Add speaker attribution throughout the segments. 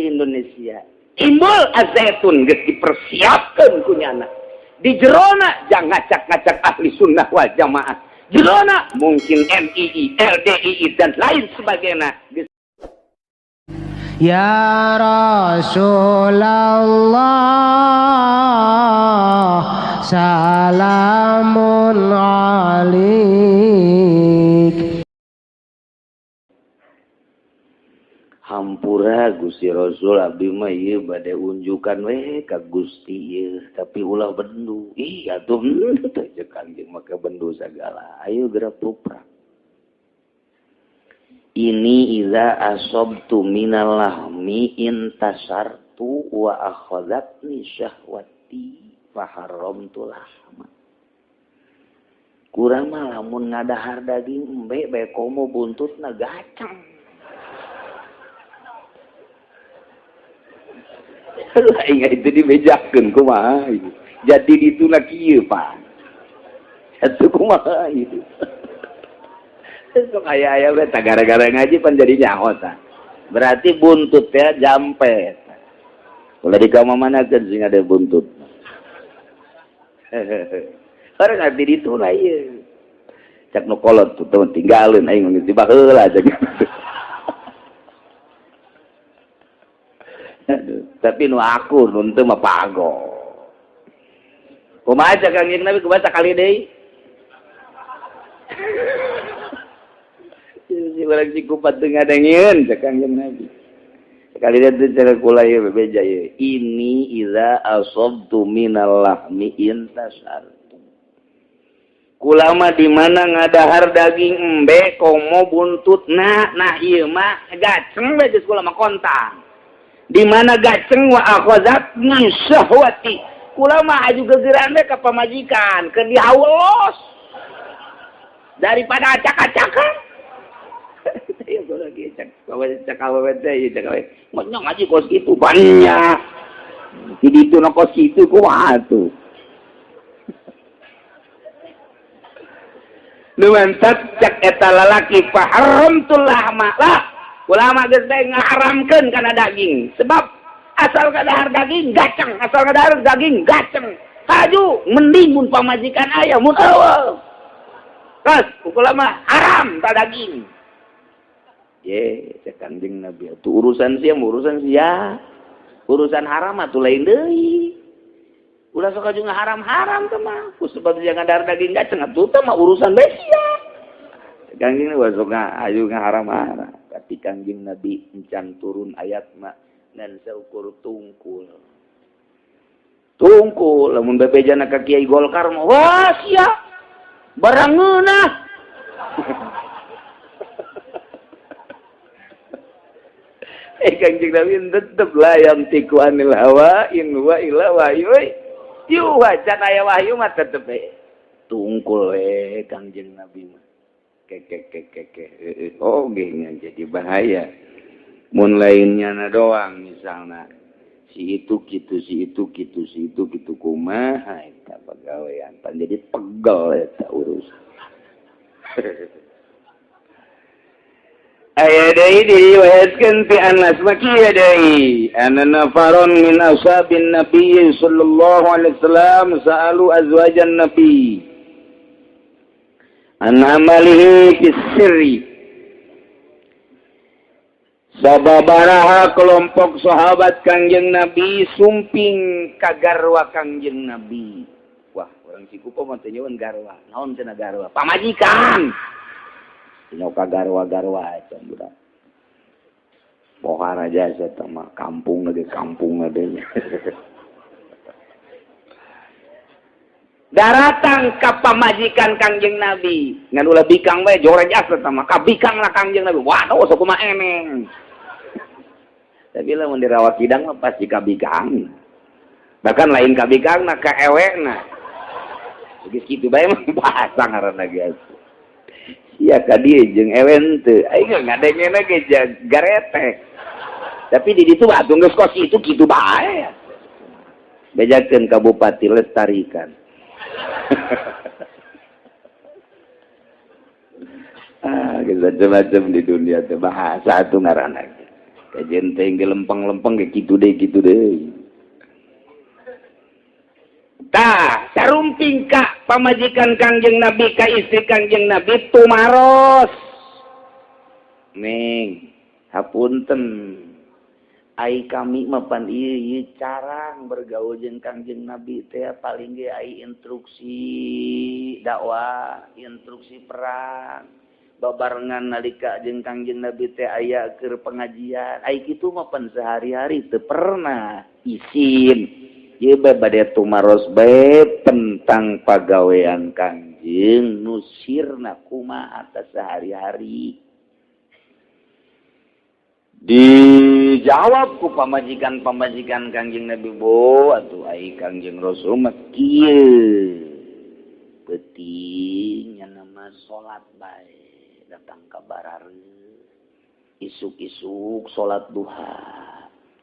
Speaker 1: di Indonesia. Timbul Al-Zaytun geus dipersiapkeun ku nyana. Di jerona jangan ngacak-ngacak Ahli Sunnah wal Jamaah. Jerona mungkin MII, LDII, dan lain sebagainya.
Speaker 2: Ya Rasulullah, salamun alik.
Speaker 1: Hampura, Gusti Rasul, abdi mah ieu bade unjukan we ka Gusti ieu, tapi ulah bendu. Ih, atuh teh ceuk Kangjeng, make bendu sagala. Ayo geura puprak. Ini iza asobtu minal lahmi intasartu wa akhadhatni syahwati fa haramtu lahma. Kurang mah lamun ngadahar daging embe bae komo buntutna gacang. Aing itu dibejakeun kumaha itu. Jadi dituna kieu, Pak. Satu kumaha itu. Sok aya-aya we gara-gara ngaji pan jadi nyaho tah. Berarti buntut ya jampe. Ulah di kamar mana kan sing ada buntut. Orang ngerti dituna ieu. Cak nu kolot tuh teman tinggalin aing geus dibaheula cak. Aduh, tapi nu aku nu teu mah pago. Kumaha cak Kangjeng Nabi, kumaha sakali deui? Si urang Cikupa teu ngadengieun cak Kangjeng Nabi. Sekali deui teh cara kula ieu bebeja ieu. Ini iza asabtu minal lahmi intasartu. Kula mah di mana ngadahar daging embe komo buntutna, nah ieu mah gaceng we geus kula mah kontang. Di mana gaceng wa akhazatni syahwati. Kula mah aju gegeran we ka pamajikan, keur dihaulos. Daripada acak-acakan. Ieu kula ge cak cak awewe teh ieu cak awewe. Mah ngaji kos kitu banyak. Di ditu na kos kitu kumaha tuh. Nu mantat cak eta lalaki fa haramtul lahma. Lah, ulama geus teh ngaharamkeun kana daging. Sebab asal kadahar daging gaceng, asal kadahar daging gaceng. Kaju mending mun pamajikan aya mun eueuh. Terus ulama haram ta daging. Ye, cek Kangjeng Nabi atuh urusan sia urusan sia. Urusan haram atuh lain deui. Ulah sok aju ngaharam-haram teh mah. Ku sebab jangan dahar daging gaceng atuh teh mah urusan bae sia. Kangjeng Nabi sok aju ngaharam-haram. Tapi Kangjeng Nabi encan turun ayat mah ngan saukur tungkul. Tungkul lamun bebejana ka Kiai Golkar mah wah sia. Barang ngeunah. Kangjeng Nabi tetep lah yang tiku anil hawa in wa illa wahyu. Yuha can aya wahyu mah tetep we. Tungkul we Kangjeng Nabi mah. Keke keke keke. Oh geunya jadi bahaya. Mun lainnya na doang misalna si itu kitu si itu kitu si itu kitu kumaha eta pagawean pan jadi pegel eta urusan. Aya deui diriwayatkeun ti Anas mah kieu deui anna nafaron min ashabin nabi sallallahu alaihi wasallam sa'alu azwajan nabi an amalihi fis sirri. Sababaraha kelompok sahabat Kangjeng Nabi sumping ka garwa Kangjeng Nabi. Wah, orang Cikupa mah teu nyeun garwa. Naon cenah garwa? Pamajikan. Nyoka garwa-garwa aja budak. Pohar aja saya mah kampung lagi kampung adanya. Daratang ka pamajikan Kangjeng Nabi. Ngan ulah bikang bae joreg asa mah. Ka bikang lah Kangjeng Nabi. Waduh sok kumaha eneng. Tapi lamun dirawat kidang mah pasti ka bikang. Bahkan lain ka bikang na ka ewekna. Geus kitu bae mah bahasa ngaranna geus. Iya ka dieu jeung ewen teu. Aing ngadengena ge garetek. Tapi di ditu atuh geus kos kitu kitu bae. Bejakeun ka bupati lestarikan. Ah, geus macam-macam di dunia teh bahasa atuh ngaranna. Kajen teh lempeng-lempeng kayak gitu deh, gitu deh. Tah, sarumping ka pamajikan Kangjeng Nabi, ka istri Kangjeng Nabi tumaros. Neng, hapunten. Ai kami mah pan ieu ieu carang bergaul jeung Kangjeng Nabi teh, paling ge ai instruksi dakwah, instruksi perang. Babarengan nalika jeung Kangjeng Nabi teh aya keur pengajian. Ai kitu mah pan sehari-hari teu pernah isin. Ieu bae bade tumaros bae tentang pagawean Kangjeng nu sirna kumaha atas sehari-hari. Dijawab ku pamajikan-pamajikan Kangjeng Nabi, "Bo, atuh ai Kangjeng Rasul mah kieu, peuting nya nama salat bae, datang ka barare, isuk-isuk salat duha,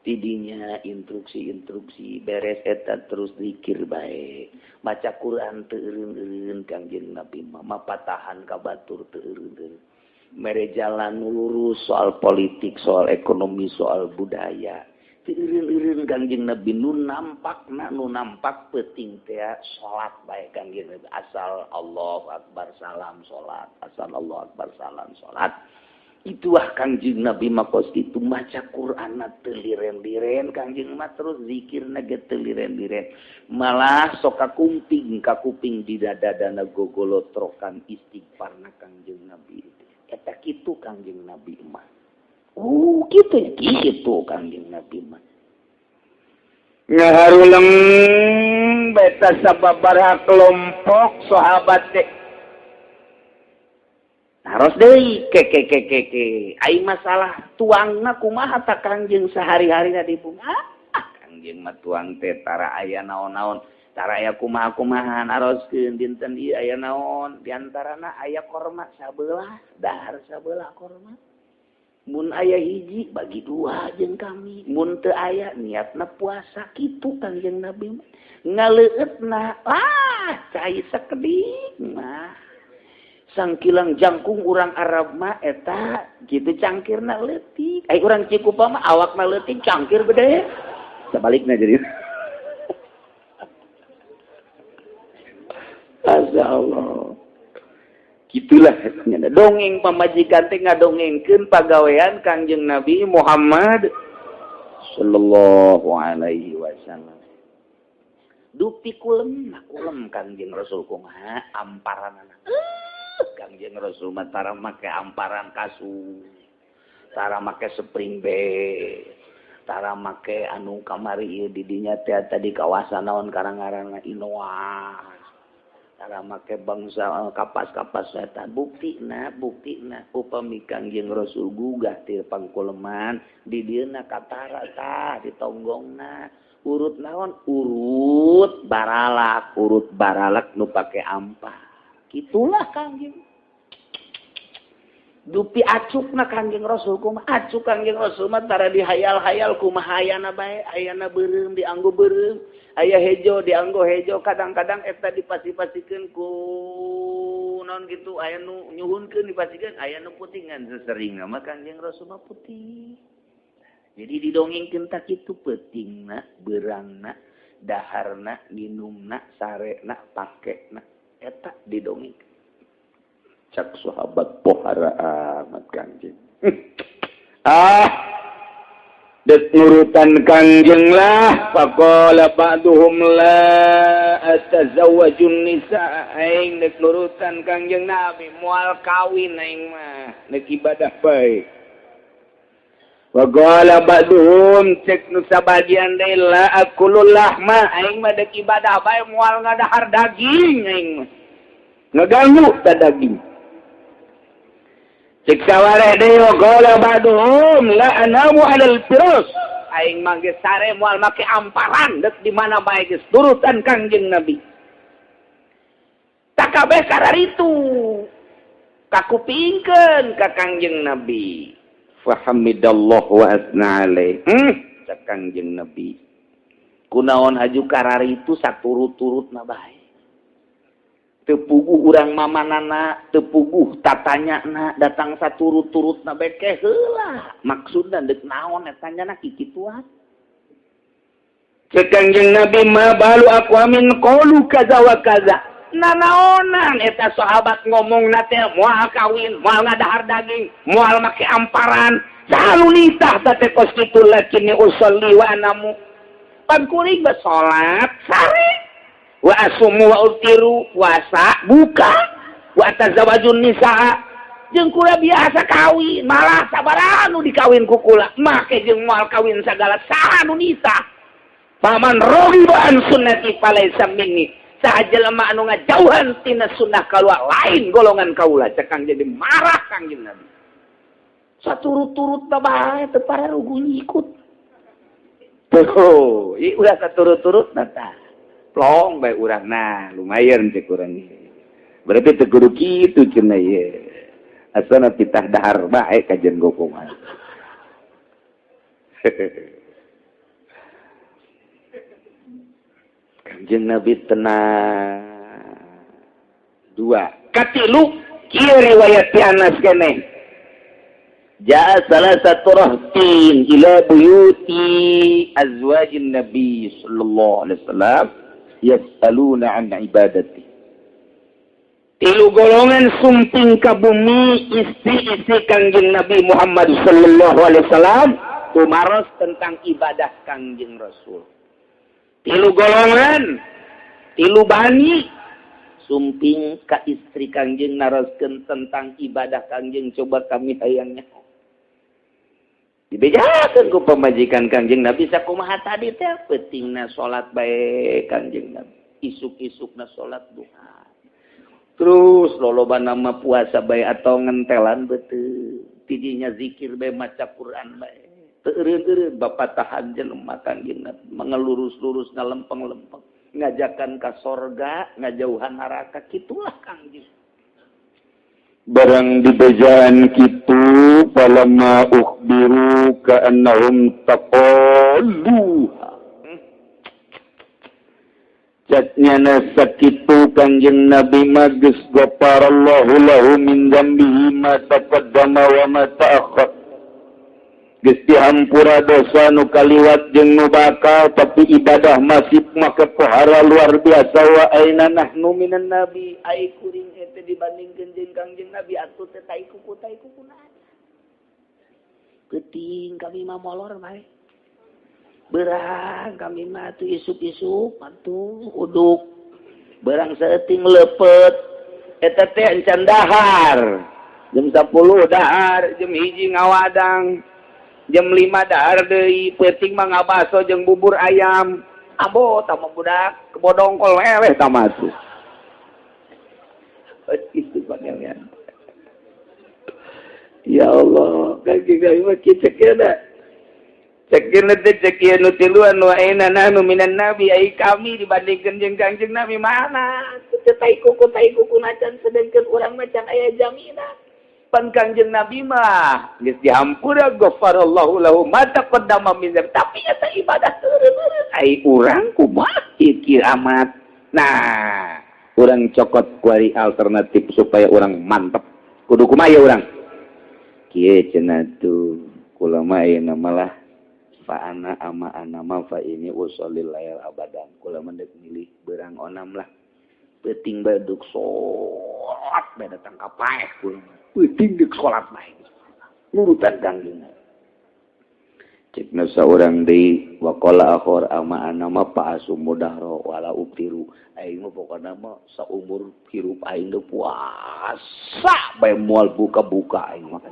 Speaker 1: tidinya instruksi-instruksi beres eta terus zikir bae, maca Quran teu eureun-eureun. Kangjeng Nabi mah mapatahan ka batur teu eureun-eureun, mere jalan lurus soal politik, soal ekonomi, soal budaya teu eureun-eureun Kangjeng Nabi. Nu nampak na, nu nampak peuting teh salat bae Kangjeng Nabi, asal Allah Akbar salam salat, asal Allah Akbar salam salat." Itulah Kangjeng Nabi mah kos kitu, maca Quran teu liren-liren Kangjeng mah, terus zikirna ge teu liren-liren, malah sok kakumping kakuping di dada-dana gogolotrokan istighfarna Kangjeng Nabi. Eta kitu Kangjeng Nabi mah. Oh, kitu ya, kitu Kangjeng Nabi mah. Ngaharuleng beta sababaraha kelompok sahabat teh naros deui, ke ke ke ke ke, ai masalah tuangna kumaha ta Kangjeng sehari-hari di bumi? Ah, Kangjeng mah tuang teh tara aya naon-naon, tara aya kumaha-kumaha. Naroskeun, dinten ieu aya naon? Diantarana aya korma sabelah, dahar sabelah korma, mun aya hiji bagi dua jeung kami, mun teu aya niatna puasa. Kitu Kangjeng Nabi mah. Ngaleueutna ah cai sakedik mah sangkilang jangkung. Urang Arab mah eta gitu, cangkirna leutik. Ai urang Cikupa mah awakna leutik, cangkir gede, sebaliknya. Jadi Masya Allah, gitulah dongeng pamajikan teh ngadongengkeun pagawean Kangjeng Nabi Muhammad sallallahu alaihi wasallam. Dupi kulem kulem Kangjeng Rasul kumaha amparanana. Kangjeng Rasul mah tara make amparan kasur, tara make spring bed, tara make anu kamari ieu di dinya teh tadi kawasan naon karang-ngaranna Inoa, tara make bangsa kapas-kapas eta. Buktina, buktina upami Kangjeng Rasul gugah ti pangkuleman di dieuna katara tah di tonggongna urut naon, urut baralak, urut baralak nu pake ampar. Gitulah Kangjeng. Dupi acukna Kangjeng Rasul kumaha? Acuk Kangjeng Rasul mah tara dihayal-hayal kumaha, ayana bae, ayana beureum dianggo beureum, aya hejo dianggo hejo. Kadang-kadang eta dipasi-pasikeun ku naon gitu, aya nu nyuhunkeun dipasikeun, aya nu putingan, sesering mah Kangjeng Rasul mah putih. Jadi didongengkeun tak kitu, peutingna, beurangna, daharna, minumna, sarena, pakena, eta didongeng. Cak sahabat, pohara amat Kangjeng. Ah, dek nurutan Kangjeng lah. Faqala ba'duhum la atazawwajun nisa, aing dek nurutan Kangjeng Nabi, moal kawin aing mah, dek ibadah bae. Waqala ba'duhum, cek nu sabagian deui, la akulul lahma, aing mah dek ibadah bae, moal ngadahar daging aing mah, ngaganggu ta daging. Cek sawareh deui, waqala ba'duhum la anamu 'alal firas, aing mah geus sare moal make amparan, dek di mana bae geus turutan Kangjeng Nabi. Takabeh kararitu kakupingkeun ka Kangjeng Nabi. Fahamidallah wa asna alaih. Cek Kangjeng Nabi, kunaon haju kararitu saturut-turut na bae? Teu puguh urang mamanana, teu puguh tatanyana datang saturut-turutna beke heula. Maksudna deuk naon eta nyana kikituan. Cek Kangjeng Nabi, "Ma balu aqwamin qalu kaza wa kaza." Nanaonan eta sahabat ngomong teh moal kawin, moal ngadahar daging, moal make amparan. Saha nu nitah teh kos kitu? "Lakinni usolli wa anamu." Pan kuring bae salat sare. Wa asumu wa uftiru, puasa buka. Wa atazawajun nisaa, jeung kula biasa kawin, malah sabaraha nu dikawin ku kula, make jeung moal kawin sagala. Saha nu nitah? "Faman raghiba an sunnati falaisa minni." Saha jelema anu ngajauhan tina sunnah kaula, lain golongan kaula, cek Kangjeng. Jadi marah Kangjeng Nabi. Saturut-turut bae teu pararuguh ngikut. Tuh, ieu ulah saturut-turut tah. Plong bae urang, nah lumayan cek urang. Berarti teu kudu kitu cenah ieu. Asana titah dahar bae kajian gokongan. Kanjeng Nabi tenang. Dua. Katilu, kieu riwayat ti Anas keneh. Jaa salasatu rahtin ila buyuti azwajin Nabi sallallahu alaihi wasallam yas'aluna an ibadati. Tilu golongan sumping ka bumi istri-istri Kangjeng Nabi Muhammad sallallahu alaihi wasallam tumaros tentang ibadah Kangjeng Rasul. Tilu golongan, tilu bani sumping ka istri Kangjeng naroskeun tentang ibadah Kangjeng, coba kami hayangnya. Dibejakeun ku pamajikan Kangjeng Nabi sakumaha tadi teh, peutingna salat bae Kangjeng Nabi. Isuk-isukna salat duha. Terus loloba nama puasa bae atau ngentelan beuteung. Tidinya zikir bae, maca Quran bae. Teu eureun-eureun bapak tahan jelema Kangjeng Nabi mengelurus-lurus, ngalempeng-lempeng, ngajakan ka sorga, ngajauhan neraka, kitulah Kangjeng.
Speaker 3: Barang dibejaan kitu, falamma ukhbiru ka'annahum taqalluha. Cek nyana sakitu Kangjeng Nabi mah geus ghafarallahu lahu min dzambihi ma taqaddama wa ma ta'akhkhar. Geus dihampura dosa nu kaliwat jeung nu bakal, tapi ibadah masih make pohara luar biasa. Wa aina nahnu minan nabi?
Speaker 1: Ai kuring eta dibandingkeun jeung Kangjeng Nabi atuh teh tai kuku tai kuku. Peuting kami mah molor bae. Berang kami mah tuh isuk-isuk atuh uduk. Berang saeuting lepet eta teh encan dahar. Jam 10 dahar, jam 1 ngawadang. Jam 5 dahar deui, peuting mah ngabaso jeung bubur ayam. Abo tama budak kebodongkol eleh tama tuh. Itu pangeran. Ya Allah, kaki kami mah kieu cek cek teh cek ieu nu tiluan, wa aina nahnu minan nabi, ai kami dibandingkeun jeung Kangjeng Nabi mana? Teu tai kuku nacan, sedengkeun urang mah can aya jaminan. Pan Kangjeng Nabi mah geus dihampura, ghafarallahu lahu ma taqaddama min dzambi, tapi eta ibadah teu ai urang kumaha kieu amat. Nah, urang cokot kuari alternatif supaya urang mantep. Kudu kumaha ya urang? Kieu cenah tuh, kula mah ayeuna malah fa ana ama ana ma fa ini usholil lail abadan. Kula mah deuk milih beurang onam lah. Peuting bae deuk salat bae datang ka paeh kula. Peuting deuk salat bae. Nurutan Kangjeng.
Speaker 3: Cek nu saurang deui, waqala akhor ama ana ma fa asumu dahro wala uftiru. Aing mah pokona mah saumur hirup aing teh puasa bae, moal buka-buka aing mah.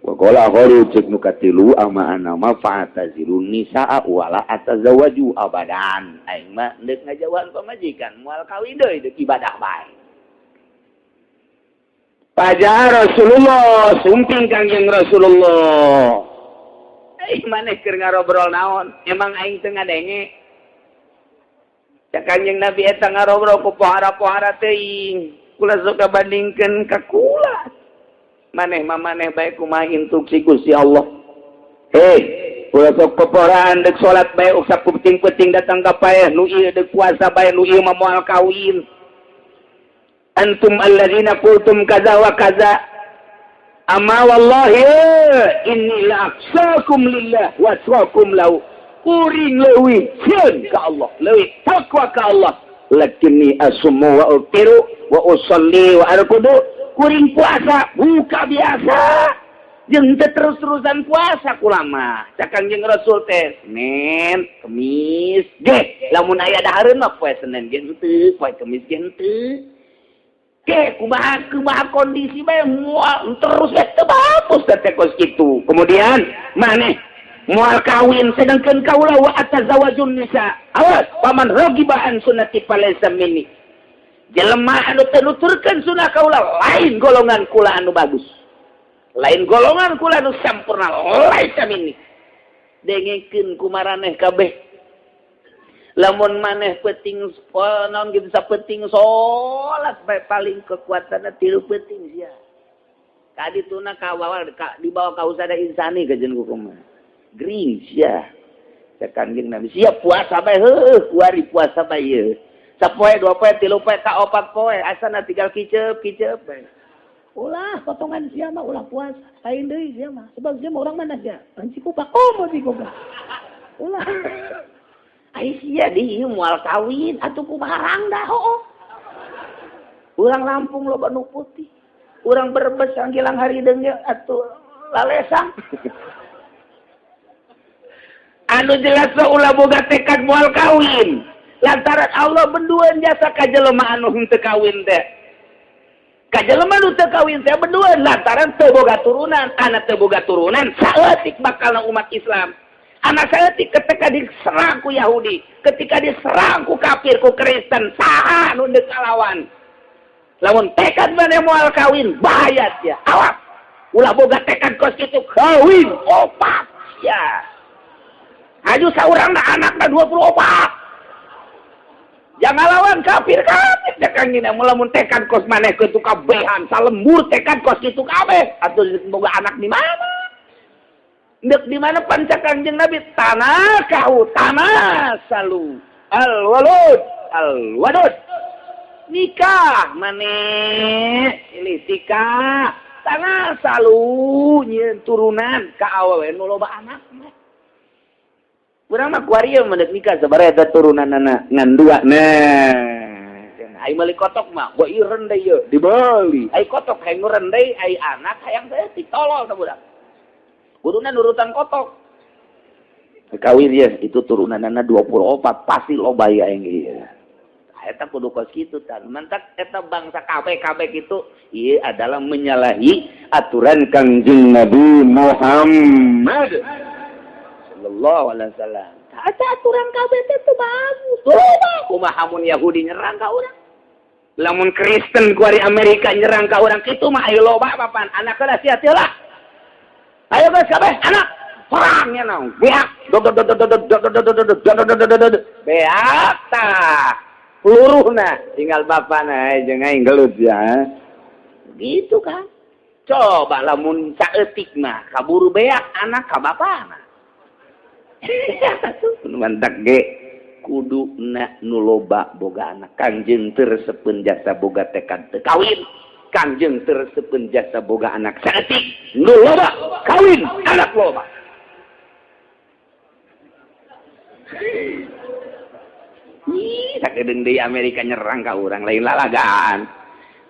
Speaker 3: Waqala akharu, cek nu katilu, ama ana ma fa atazilun nisaa wala atazawaju abadan. Aing mah deuk ngajauhan pamajikan, moal kawin deui, deuk ibadah bae.
Speaker 1: Pajar Rasulullah, sumping Kangjeng Rasulullah. Eh, maneh keur ngarobrol naon? Emang aing teu ngadenge? Cek Kangjeng Nabi, eta ngarobrol ku pohara-pohara teuing. Kula sok bandingkeun ka kula. Maneh mah maneh bae, kumaha instruksi Gusti Allah. Hei, Ulah sok koporan, dek salat bae usap penting-penting datang ka paeh nu ieu, dek puasa bae nu ieu mah moal kawin. Antum alladzina qultum kaza wa kaza, amma wallahi inni la akhsyakum lillah wa atqakum lahu. Kuring leuwih sieun ka Allah, leuwih takwa ka Allah. Lakinni asumu wa uftiru wa usalli wa arkudu. Kuring puasa buka biasa jeung teu terus-terusan puasa. Kulama cak Kangjeng Rasul teh Senin Kemis ge lamun aya dahareun mah, poe Senin ge henteu, poe Kemis ge henteu. Ge kumaha kumaha kondisi bae moal terus we, teu bagus teh kos kitu. Kemudian maneh moal kawin, sedangkan kaula wa atazawajun nisa. Awas, faman ragiba an sunnati falaysa minni. Jelema anu teu nuturkeun sunnah kaula lain golongan kula anu bagus, lain golongan kula anu sampurna, laisa minni. Dengekeun ku maraneh kabeh, lamun maneh penting naon gitu, sapenting salat bae paling kekuatanna 3 penting sia. Tadi tuna kabawa ka, dibawa ka usada insani ka jeung kumaha gering sia. Cek Kanjeng Nabi, siap puasa bae, heuh kuari puasa bae ieu sapoe, 2 poe, 3 poe, ka 4 poe, asana tinggal kicep kicep bae.
Speaker 4: Ulah potongan sia mah, ulah puasa. Lain deui sia mah. Sebab sia mah orang mana sia? Lain Cikupa. Oh, mau Cikupa. Ulah.
Speaker 1: Ai sia di ieu moal kawin atuh kumaha rangda hooh. Urang Lampung loba nu putih. Urang Brebes sanggilang harideung ge atuh lalesang. Anu jelas mah ulah boga tekad moal kawin. Lantaran Allah benduan jasa ka jelema anu henteu kawin teh. Ka jelema nu teu kawin teh benduan lantaran teu boga turunan, anak teu boga turunan saeutik bakalna umat Islam. Anak saeutik ketika diserang ku Yahudi, ketika diserang ku kafir, ku Kristen, saha nu deuk kalawan? Lamun tekad maneh moal kawin, bahaya sia. Awas. Ulah boga tekad kos kitu, kawin opat sia. Aju saurangna anakna 24. Jangan lawan kafir kafir cek Kangjeng. Lamun tekad kos maneh kitu kabehan salembur tekad kos kitu kabeh atuh boga anak di mana? Ndek di mana pan cek Kangjeng Nabi tanakahu tanasalu al walud al wadud. Nikah maneh ini tikah tanasalu nyieun turunan ka awewe nu loba anak mah. Urang mah kuari mah dek nikah sabaraha eta turunanana ngan dua. Nah, ai meuli kotok mah gua ieu deui ieu dibeli. Ai kotok hayang nu rendei, ai anak hayang saeutik, tolol tah budak. Kuduna nurutan kotok. Kawin ya, itu turunanana 24 pasti loba ya yang ieu. Eta kudu kos kitu tan. Mantak eta bangsa KB KB kitu ieu adalah menyalahi aturan Kangjeng Nabi Muhammad sallallahu alaihi wasallam. Eta aturan KB teh teu bagus. Loba kumaha mun Yahudi nyerang ka urang? Lamun Kristen kuari Amerika nyerang ka urang kitu mah ayo loba papan anak heula sia teu lah. Ayo geus kabeh anak perang ya naon. Beak dod dod dod dod dod dod dod dod dod dod dod dod. Beak tah. Peluruhna tinggal bapana jeung aing gelut ya. Gitu kan. Coba lamun saeutik mah kaburu beak anak ka bapana. Mantak ge kuduna nu loba boga anak. Kangjeng teu resepeun jasa boga tekad teu kawin. Kangjeng teu resepeun jasa boga anak saeutik. Nu loba kawin anak loba. Ih, sakedeung deui Amerika nyerang ka urang, lain lalagaan.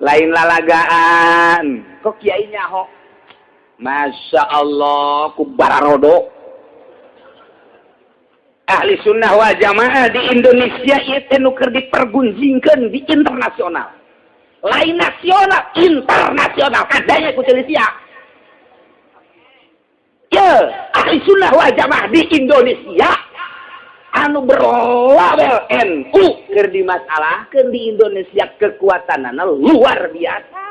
Speaker 1: Lain lalagaan. Kok kiai nyaho? Masya Allah, ku bararodo. Ahli sunnah wal jamaah di Indonesia ieu teh nu keur dipergunjingkeun di internasional. Lain nasional, internasional. Kadanya ku Indonesia. Ye, ahli sunnah wal jamaah di Indonesia anu berlabel NU keur dimasalahkeun di Indonesia kekuatanana luar biasa.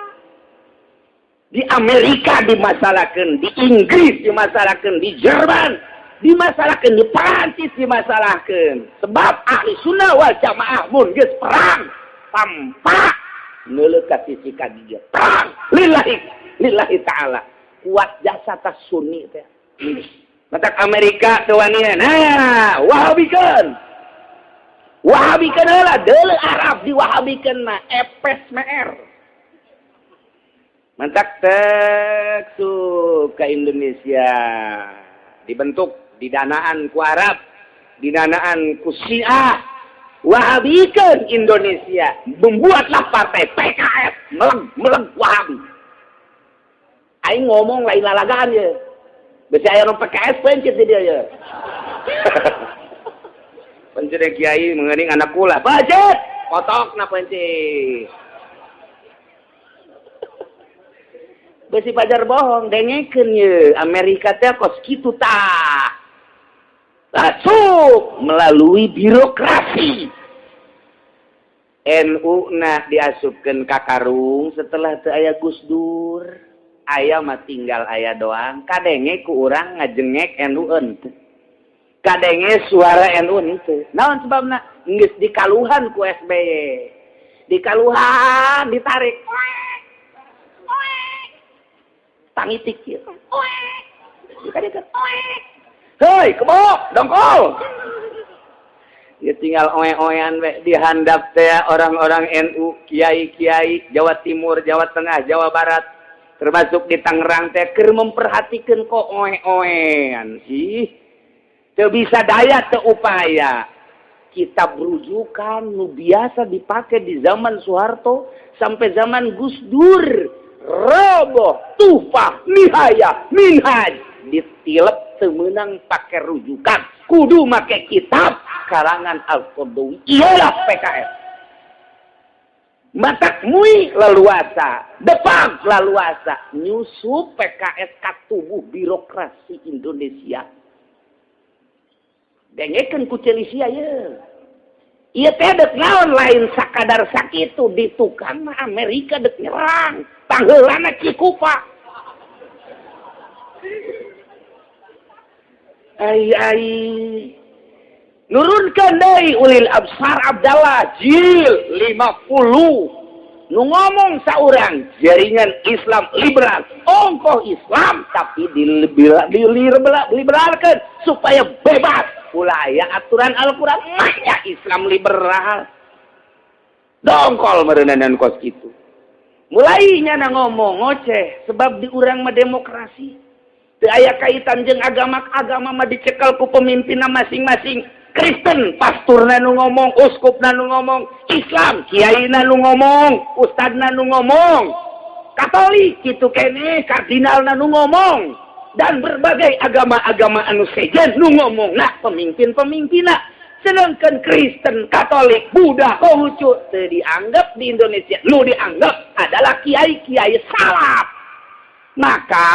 Speaker 1: Di Amerika dimasalahkeun, di Inggris dimasalahkeun, di Jerman dimasalahkeun, di Perancis dimasalahkeun. Sebab ahli sunnah wal jamaah mun geus perang tanpa neuleuh ka sisi ka dieu. Perang lillahi lillahi ta'ala. Kuat jasa tas sunni teh. Matak Amerika teu wanian. Nah, Wahabikeun. Wahabikeun heula deuleu Arab diwahabikeun mah epes meer. Mantak tek ke Indonesia dibentuk didanaan ku Arab, didanaan ku Syiah. Wahabikeun Indonesia, membuatlah partai PKS meleg-meleg Wahabi. Aing ngomong lain lalagaan ya. Besi aya nu PKS pencet di dia ya. Pencet kiai mengening anak kula. Pencet, kotok na pencet. Besi pajar bohong, dengekeun ye. Amerika teh kos kitu tah. Masuk melalui birokrasi. NU na diasupkeun ka karung setelah teu aya Gus Dur. Aya mah tinggal aya doang. Kadenge ku urang ngajengek NU henteu. Kadenge suara NU henteu. Naon sebabna? Geus dikaluhan ku SBY. Dikaluhan ditarik. Tangitik ieu. Dikadekeun. Hei, kebo, dongkol. Ya tinggal oe-oean we dihandap teh orang-orang NU, kiai-kiai Jawa Timur, Jawa Tengah, Jawa Barat, termasuk di Tangerang teh keur memperhatikan kok oe-oean sih. Teu bisa daya teu upaya. Kitab rujukan nu biasa dipakai di zaman Soeharto sampai zaman Gus Dur, roboh, tufah, nihayah, minhaj, ditilep menang pakai rujukan, kudu make kitab karangan Al-Qaradawi. Iyalah PKS. Matak mui leluasa, depan leluasa, nyusup PKS ka tubuh birokrasi Indonesia. Dengekeun ku Celisia ye. Ieu teh dek naon lain sakadar sakitu di tukang mah Amerika dek nyerang, pangheulana Cikupa. Ai ai nurunkan deui ulil absar Abdallah jil 50 nu ngomong saurang jaringan Islam liberal ongkoh Islam tapi diliberalkan supaya bebas ulah aya aturan Al-Qur'an mah Islam liberal dongkol meureunan kos kitu mulai nyana ngomong ngoceh sebab di urang mah demokrasi teu aya kaitan jeung agama agama mah dicekel ku pemimpinna masing-masing. Kristen pasturna nu ngomong, uskupna nu ngomong, Islam kiaina nu ngomong, ustadna nu ngomong, Katolik kitu keneh kardinalna nu ngomong, dan berbagai agama-agama anu sejen nu ngomong nah pemimpin-pemimpinna. Sedangkan Kristen, Katolik, Buddha, Konghucu teu dianggap di Indonesia, nu dianggap adalah kiai-kiai salaf. Maka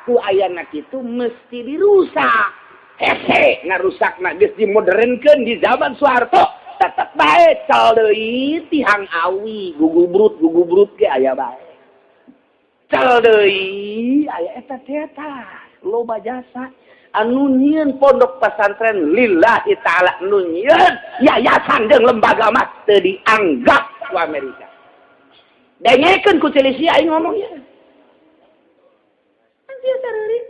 Speaker 1: ku ayana kitu mesti dirusak. Hese ngarusakna geus dimodernkeun di zaman Soeharto, tetep bae cal deui tihang awi, gugubrut ge aya bae. Cal deui aya eta teh tah, loba jasa anu nyieun pondok pesantren lillahi ta'ala, nu nyieun yayasan jeung lembaga mah teu dianggap ku Amerika. Dengekeun ku Celisia aing ngomong ieu. Sia sareureun.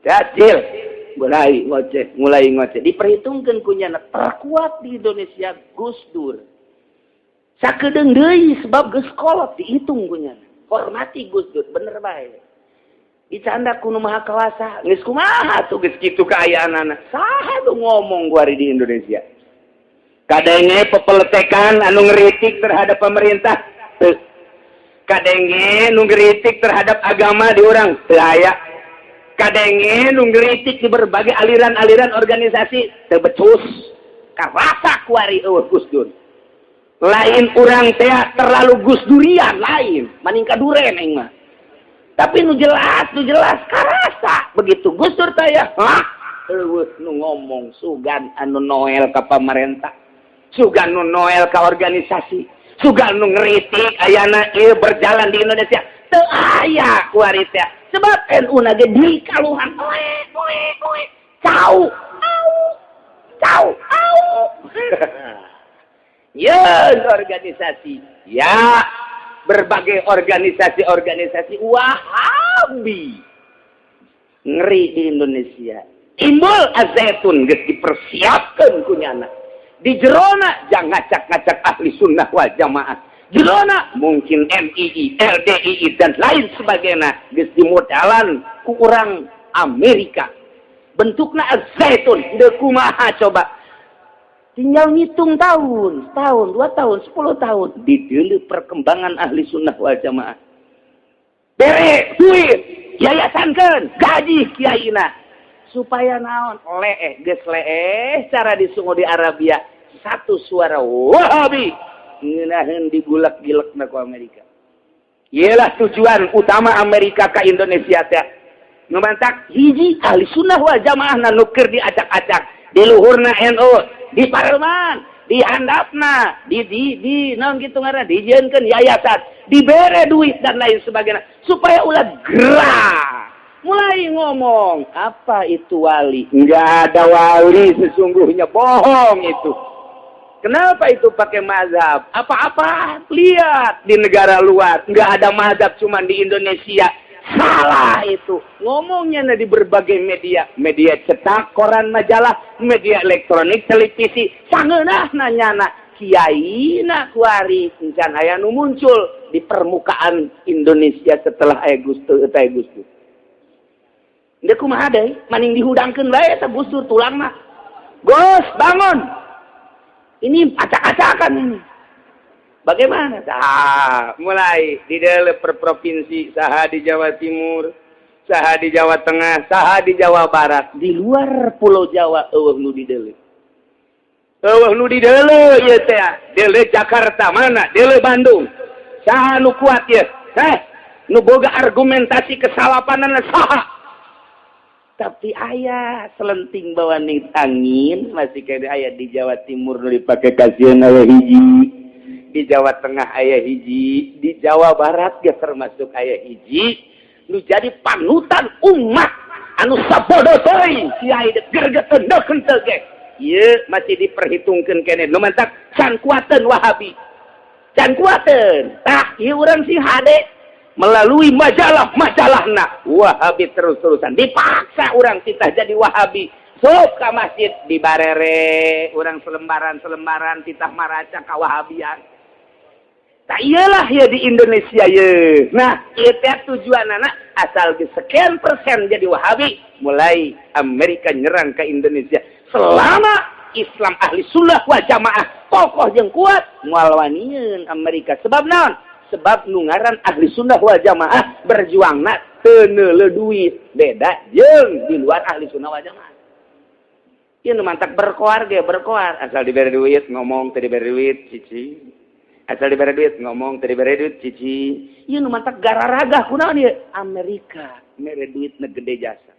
Speaker 1: Kecil, mulai ngoceh. Diperhitungkan kunyana terkuat di Indonesia Gus Dur. Sakedeung deui sebab geus kolot dihitung kunyana. Hormati Gus Dur, bener bae. Dicanda ku nu Maha Kuasa, geus kumaha tuh geus kitu kaayaanana. Saha nu ngomong kuari di Indonesia? Kadenge pepeletekan anu ngeritik terhadap pemerintah, teu. Kadenge nu ngeritik terhadap agama di urang, teu aya. Kadenge nu ngeritik di berbagai aliran-aliran organisasi teu becus. Karasa kuari eueuh Gus Dur. Lain urang teh terlalu Gus Durian lain, maning kaduren aing mah. Tapi nu jelas karasa begitu Gus Dur teh ya, hah? Eueuh nu ngomong sugan anu noel ka pamarentah, sugan nu noel ka organisasi, sugan nu ngeritik ayana ieu berjalan di Indonesia teu aya kuari teh. Sebab NU na ge dikaluhan oe oe oe cau au cau au. Yeun organisasi ya Berbagai organisasi-organisasi Wahabi ngeri di Indonesia. Timbul Al-Zaytun geus dipersiapkan kunyana di jerona, jangan ngacak-ngacak ahli sunnah wal jamaah. Jerona mungkin MII, LDII, dan lain sebagainya geus dimodalan ku urang Amerika. Bentukna Al-Zaytun. Deuk kumaha coba? Tinggal ngitung tahun, tahun, 2 tahun, 10 tahun. Di perkembangan ahli sunnah wal jamaah. Bere duit, yayasankan, gaji kiaina. Supaya naon? Leeh, geus leeh cara di Saudi Arabia. Satu suara Wahabi. Ngeunaheun digulak-gilek ku Amerika. Iyalah tujuan utama Amerika ke Indonesia teh. Nu mantak hiji ahli sunnah wal jamaah nu keur diacak-acak. Di luhurna NU, di parlemen, di handapna, di naon gitu ngaranna, dijieunkeun yayasan, dibere duit dan lain sebagainya supaya ulah gerak. Mulai ngomong, apa itu wali? Enggak ada wali sesungguhnya, bohong itu. Kenapa itu pakai mazhab? Apa-apa lihat di negara luar, enggak ada mazhab, cuma di Indonesia. Salah itu. Ngomongnya di berbagai media, media cetak, koran, majalah, media elektronik, televisi. Sangeunah nanyana kiai na kuari encan aya nu muncul di permukaan Indonesia setelah aya Gus Dur eta Gus Dur. Deuk kumaha deui? Maning dihudangkeun bae eta Gus Dur tulangna. Gus, bangun. Ini acak-acakan ini. Bagaimana? Nah, mulai di dalam per provinsi, saha di Jawa Timur, saha di Jawa Tengah, saha di Jawa Barat, di luar Pulau Jawa euweuh nu di deuleu. Euweuh nu di deuleu ieu teh. Deuleu Jakarta mana? Deuleu Bandung. Saha nu kuat ya? Eh, nu boga argumentasi kesalapanan saha? Tapi aya selenting bawa nih angin masih kayak aya di Jawa Timur nu dipake kasihan aya hiji, di Jawa Tengah aya hiji, di Jawa Barat ge termasuk aya hiji nu jadi panutan umat anu sabodo teuing kiai gergeteun deuk henteu ge ieu masih diperhitungkeun keneh. Nu mantak can kuateun Wahabi, can kuateun. Tah, ieu urang sih hade melalui majalah-majalahna Wahabi terus-terusan dipaksa urang titah jadi Wahabi. Sok ka masjid di barere urang selembaran-selembaran titah maraca kawahabian. Tak iyalah ya di Indonesia ya. Nah, ieu teh tujuan anak asal di sekian persen jadi Wahabi, mulai Amerika nyerang ke Indonesia. Selama Islam ahli sunnah wal jamaah kokoh jeung kuat, moal wanian Amerika. Sebab naon? Sebab nu ngaran ahli sunnah wal jamaah berjuangna teu neuleu duit, beda jeung di luar ahli sunnah wal jamaah. Ieu nu mantak berkoar ge berkoar, asal diberi duit ngomong, teu diberi duit cici. Asal diberi duit ngomong, teu diberi duit cici. Ieu nu mantak gararagah kunaon ieu? Amerika mere duit na gede jasa.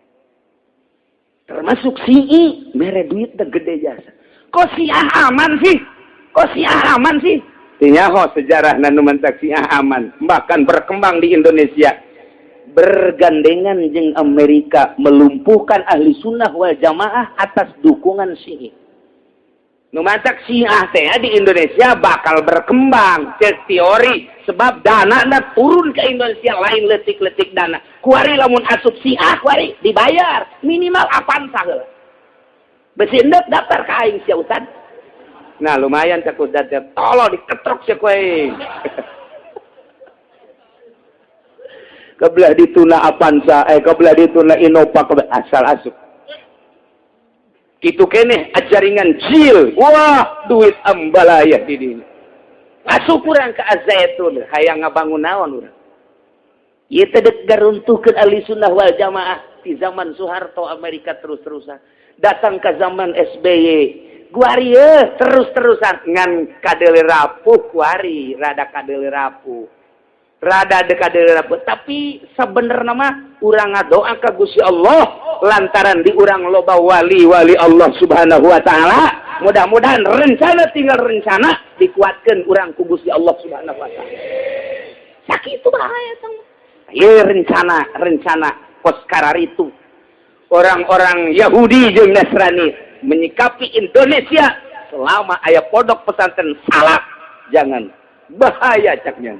Speaker 1: Termasuk Syi'i mere duit na gede jasa. Kok Syiah aman sih? Kok Syiah aman sih? Tinyaho sejarah nu mantak Syiah aman, bahkan berkembang di Indonesia. Bergandengan jeung Amerika melumpuhkan ahli sunnah wal jamaah atas dukungan Syi'i. Nu matak Syiah teh di Indonesia bakal berkembang cek teori, sebab dana na turun ke Indonesia lain letik-letik dana. Kuari lamun asup Syiah kuari dibayar minimal Avanza heula. Besi endep daftar ka aing sia, Ustad. Nah, lumayan cek Ustad teh, tolong diketrok sia ku aing. Kebelah dituna Avanza, eh, kebelah dituna Innova, kebelah asal asup. Gitu keneh jaringan jil, wah, duit ambalaya di dinya. Asup urang ke Al-Zaytun hayang ngabangun naon urang? Ieu teh dek garuntuhkeun ahli sunnah wal jamaah. Di zaman Soeharto Amerika terus-terusan datang ke zaman SBY guari terus-terusan ngan kadeule rapuh kuari, rada kadeule rapuh, rada kadeule rapuh. Tapi sebenarnya mah urang ngadoa ka Gusti Allah lantaran di urang loba wali-wali Allah Subhanahu wa taala, mudah-mudahan rencana tinggal rencana dikuatkan urang ku Gusti Allah Subhanahu wa taala. Sakitu bahaya tong. Ieu rencana rencana kos itu orang-orang Yahudi jeung Nasrani menyikapi Indonesia selama aya pondok pesantren salaf jangan bahaya caknya.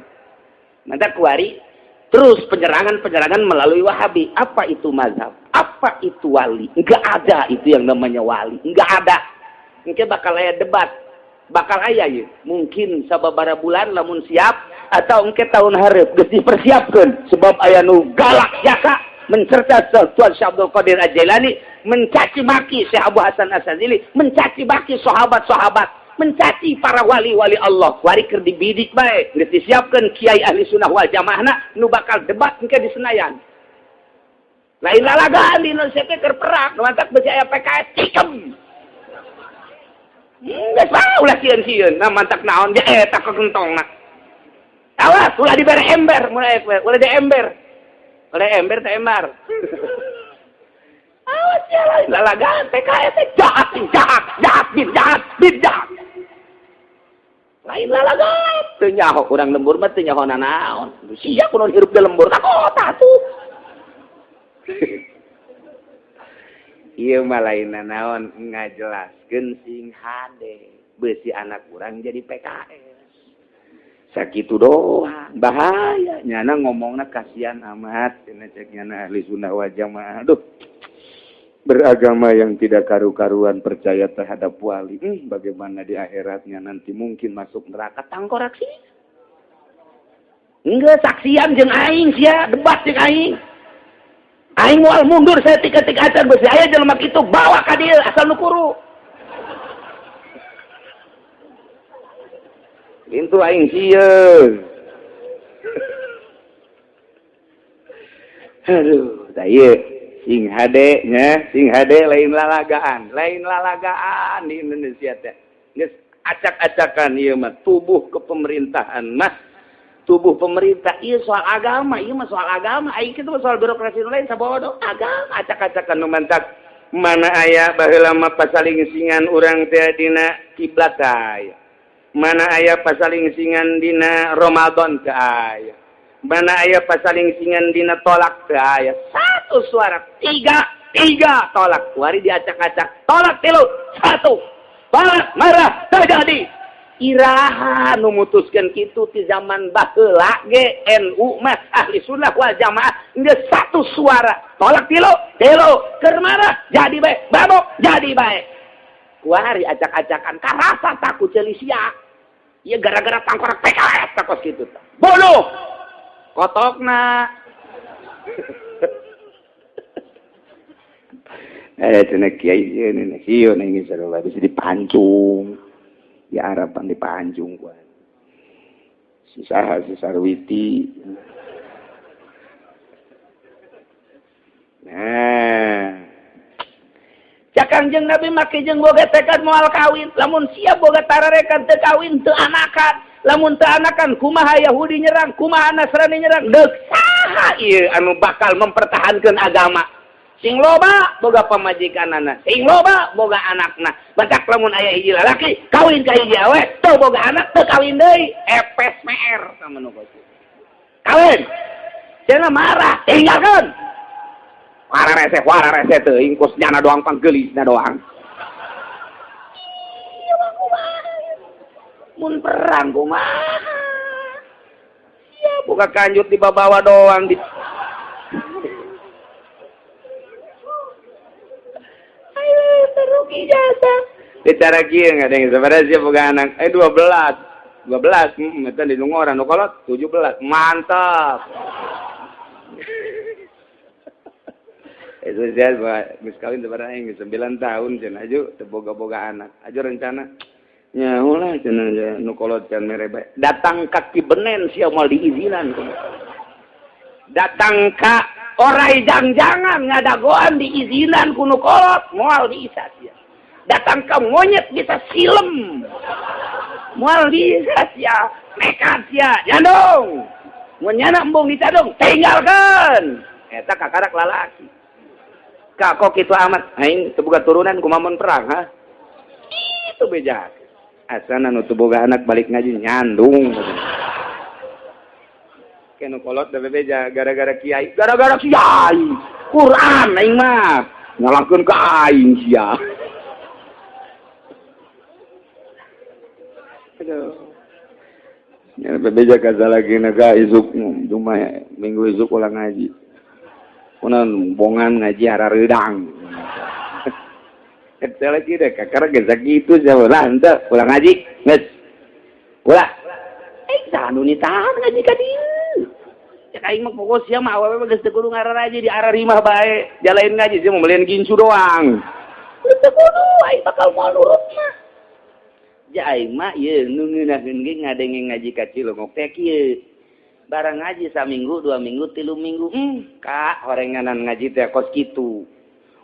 Speaker 1: Maka kuari terus penyerangan-penyerangan melalui Wahabi. Apa itu mazhab? Apa itu wali? Enggak ada itu yang namanya wali. Enggak ada. Mungkin bakal aya debat. Bakal aya ya. Mungkin sababara bulan lamun siap atau engke tahun hareup geus dipersiapkeun sebab aya nu galak jaka mencerca Tuan Syekh Abdul Qadir Al-Jailani, mencaci maki Syekh Abu Hasan Asy-Syadzili, mencaci maki sahabat-sahabat, mencaci para wali-wali Allah. Wari keur dibidik bae, geus disiapkeun kiai ahli sunnah wal jamaahna nu bakal debat engke di Senayan. Lain lalagaan di Indonesia teh keur perang, nu mantak beusi aya PKS tikem. Geus bae ulah sieun-sieun, nah mantak naon dia eta kekentongna. Awas ulah dibere ember, mulai ulah di ember. Oleh ember teh embar. Awas ya lain lalagaan PKS teh jahat, jahat, jahat, bin jahat, bin jahat. Lain lalagaan teu nyaho urang lembur mah teu nyaho nanaon. Sia kunaon hirup di lembur ka kota tuh. Ieu mah lain nanaon ngajelaskeun sing hade beusi anak urang jadi PKS. Sakitu doang bahaya nyana ngomongna kasihan amat cenah cek nyana ahli sunnah wal jamaah. Aduh, beragama yang tidak karu-karuan percaya terhadap wali, bagaimana di akhiratnya nanti mungkin masuk neraka tangkorak sih. Enggak saksian jeung aing sia debat jeung aing. Aing moal mundur saya tika-tika acan beusi aya jelema kitu bawa ka dieu asal nu kuru. Pintu aing sieun. Aduh, tah ieu sing hade nya, sing hade lain lalagaan di Indonesia teh. Geus acak-acakan ieu mah tubuh kepemerintahan mah. Tubuh pemerintah ieu soal agama, ieu mah soal agama, aing kitu mah soal birokrasi nu lain sabodo agama acak-acakan nu mantak. Mana aya baheula mah pasalingsingan urang teh dina kiblat aya. Mana aya pasalingsingan dina Ramadan teu aya. Mana aya pasalingsingan dina tolak teu aya. Satu suara, tiga tolak. Wari diacak-acak, tolak 3, 1. Tolak marah terjadi. Iraha nu mutuskeun kitu ti zaman baheula ge NU mah ahli sunnah wal jamaah geus satu suara. Tolak 3, keur marah jadi bae, babok jadi bae. Kuari acak-acakan karasa takut ceuli sia. Ieu gara-gara tangkorak PKS takos kitu tah. Bunuh. Kotokna. Cenah kiai sieun sieun aing sarua bisa dipancung. Di Arab pan dipancung ku. Si saha si Sarwiti. Nah. Cak Kangjeng Nabi make jeung boga tekad moal kawin, lamun sia boga tararekan teu kawin teu anakan, lamun teu anakan kumaha Yahudi nyerang, kumaha Nasrani nyerang, deuk saha ieu anu bakal mempertahankeun agama. Sing loba boga pamajikanana, sing loba boga anakna. Batak lamun aya hiji lalaki kawin ka hiji awe, teu boga anak teu kawin deui, epes meer sama nu kitu. Kawin. Cenah marah, tinggalkeun. Wara rese teuing kos nyana doang panggelisna doang. Ieu mah kumaha? Mun perang kumaha? Sia boga kanjut dibabawa doang di ayo teruki jasa. Bicara kieu nggak ada yang sebenarnya sia boga anak 12. 12 eta di Lungoran nu kolot 17. Mantap. Itu saya geus kawin sebenarnya 9 tahun cenah aju teu boga-boga anak. Aju rencana nyaho lah cenah nu kolot can mere bae. Datang ka Kibenen sia moal diizinan. Datang ka orai jang-jangan ngadagoan diizinan ku nu kolot moal bisa sia. Datang ka monyet bisa silem. Moal bisa sia, nekat sia, nyandung. Mun nyana embung dicadung, tinggalkeun. Eta kakarak lalaki. Kak kok kitu amat aing teu boga turunan kumaha mun perang ha itu beja asana nu teu boga anak balik ngaji nyandung kenu kolot da bebeja gara-gara kiai Quran aing mah ngalangkeun ka aing sia. Aduh. Ya, bebeja kaza lagi naga isuk cuma minggu isuk ulang ngaji. Kunan bongan ngaji harareudang. Eta lagi deh kakara geus sakitu sia lah henteu ulang ngaji. Geus. Ulah. Eh saha nu nitahan ngaji ka dieu. Cek aing mah pokok sia mah awewe mah geus teu kudu ngararaji di ararimah bae. Jalain ngaji sia mah melian gincu doang. Teu kudu aing bakal moal nurut mah. Ja aing mah ieu nu ngeunaheun ge ngadenge ngaji ka Cilongok teh kieu. Barang ngaji saminggu, 2 minggu, 3 minggu, kak horenganan ngaji teh kos kitu.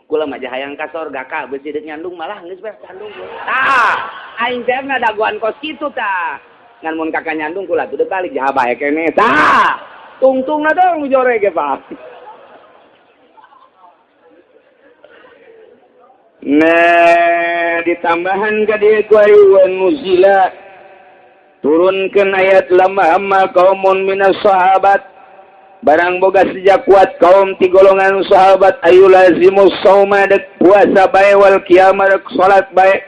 Speaker 1: Kula mah hayang ka sorga kak, beusi deuk nyandung malah geus bae candung. Tah, aing teh ngadaguan kos kitu tah. Ngan mun kakak nyandung kula tuh balik jaha bae keneh. Tah, tungtungna dong jore ge, Pak. Nah, ditambahan ka dieu ku wa nuzila turunkeun ayat lamma hamma qaumun minas sahabat, barang boga sejak kuat kaum ti golongan sahabat, ayu lazimus sauma, dek puasa bae, wal qiyamah, dek salat bae,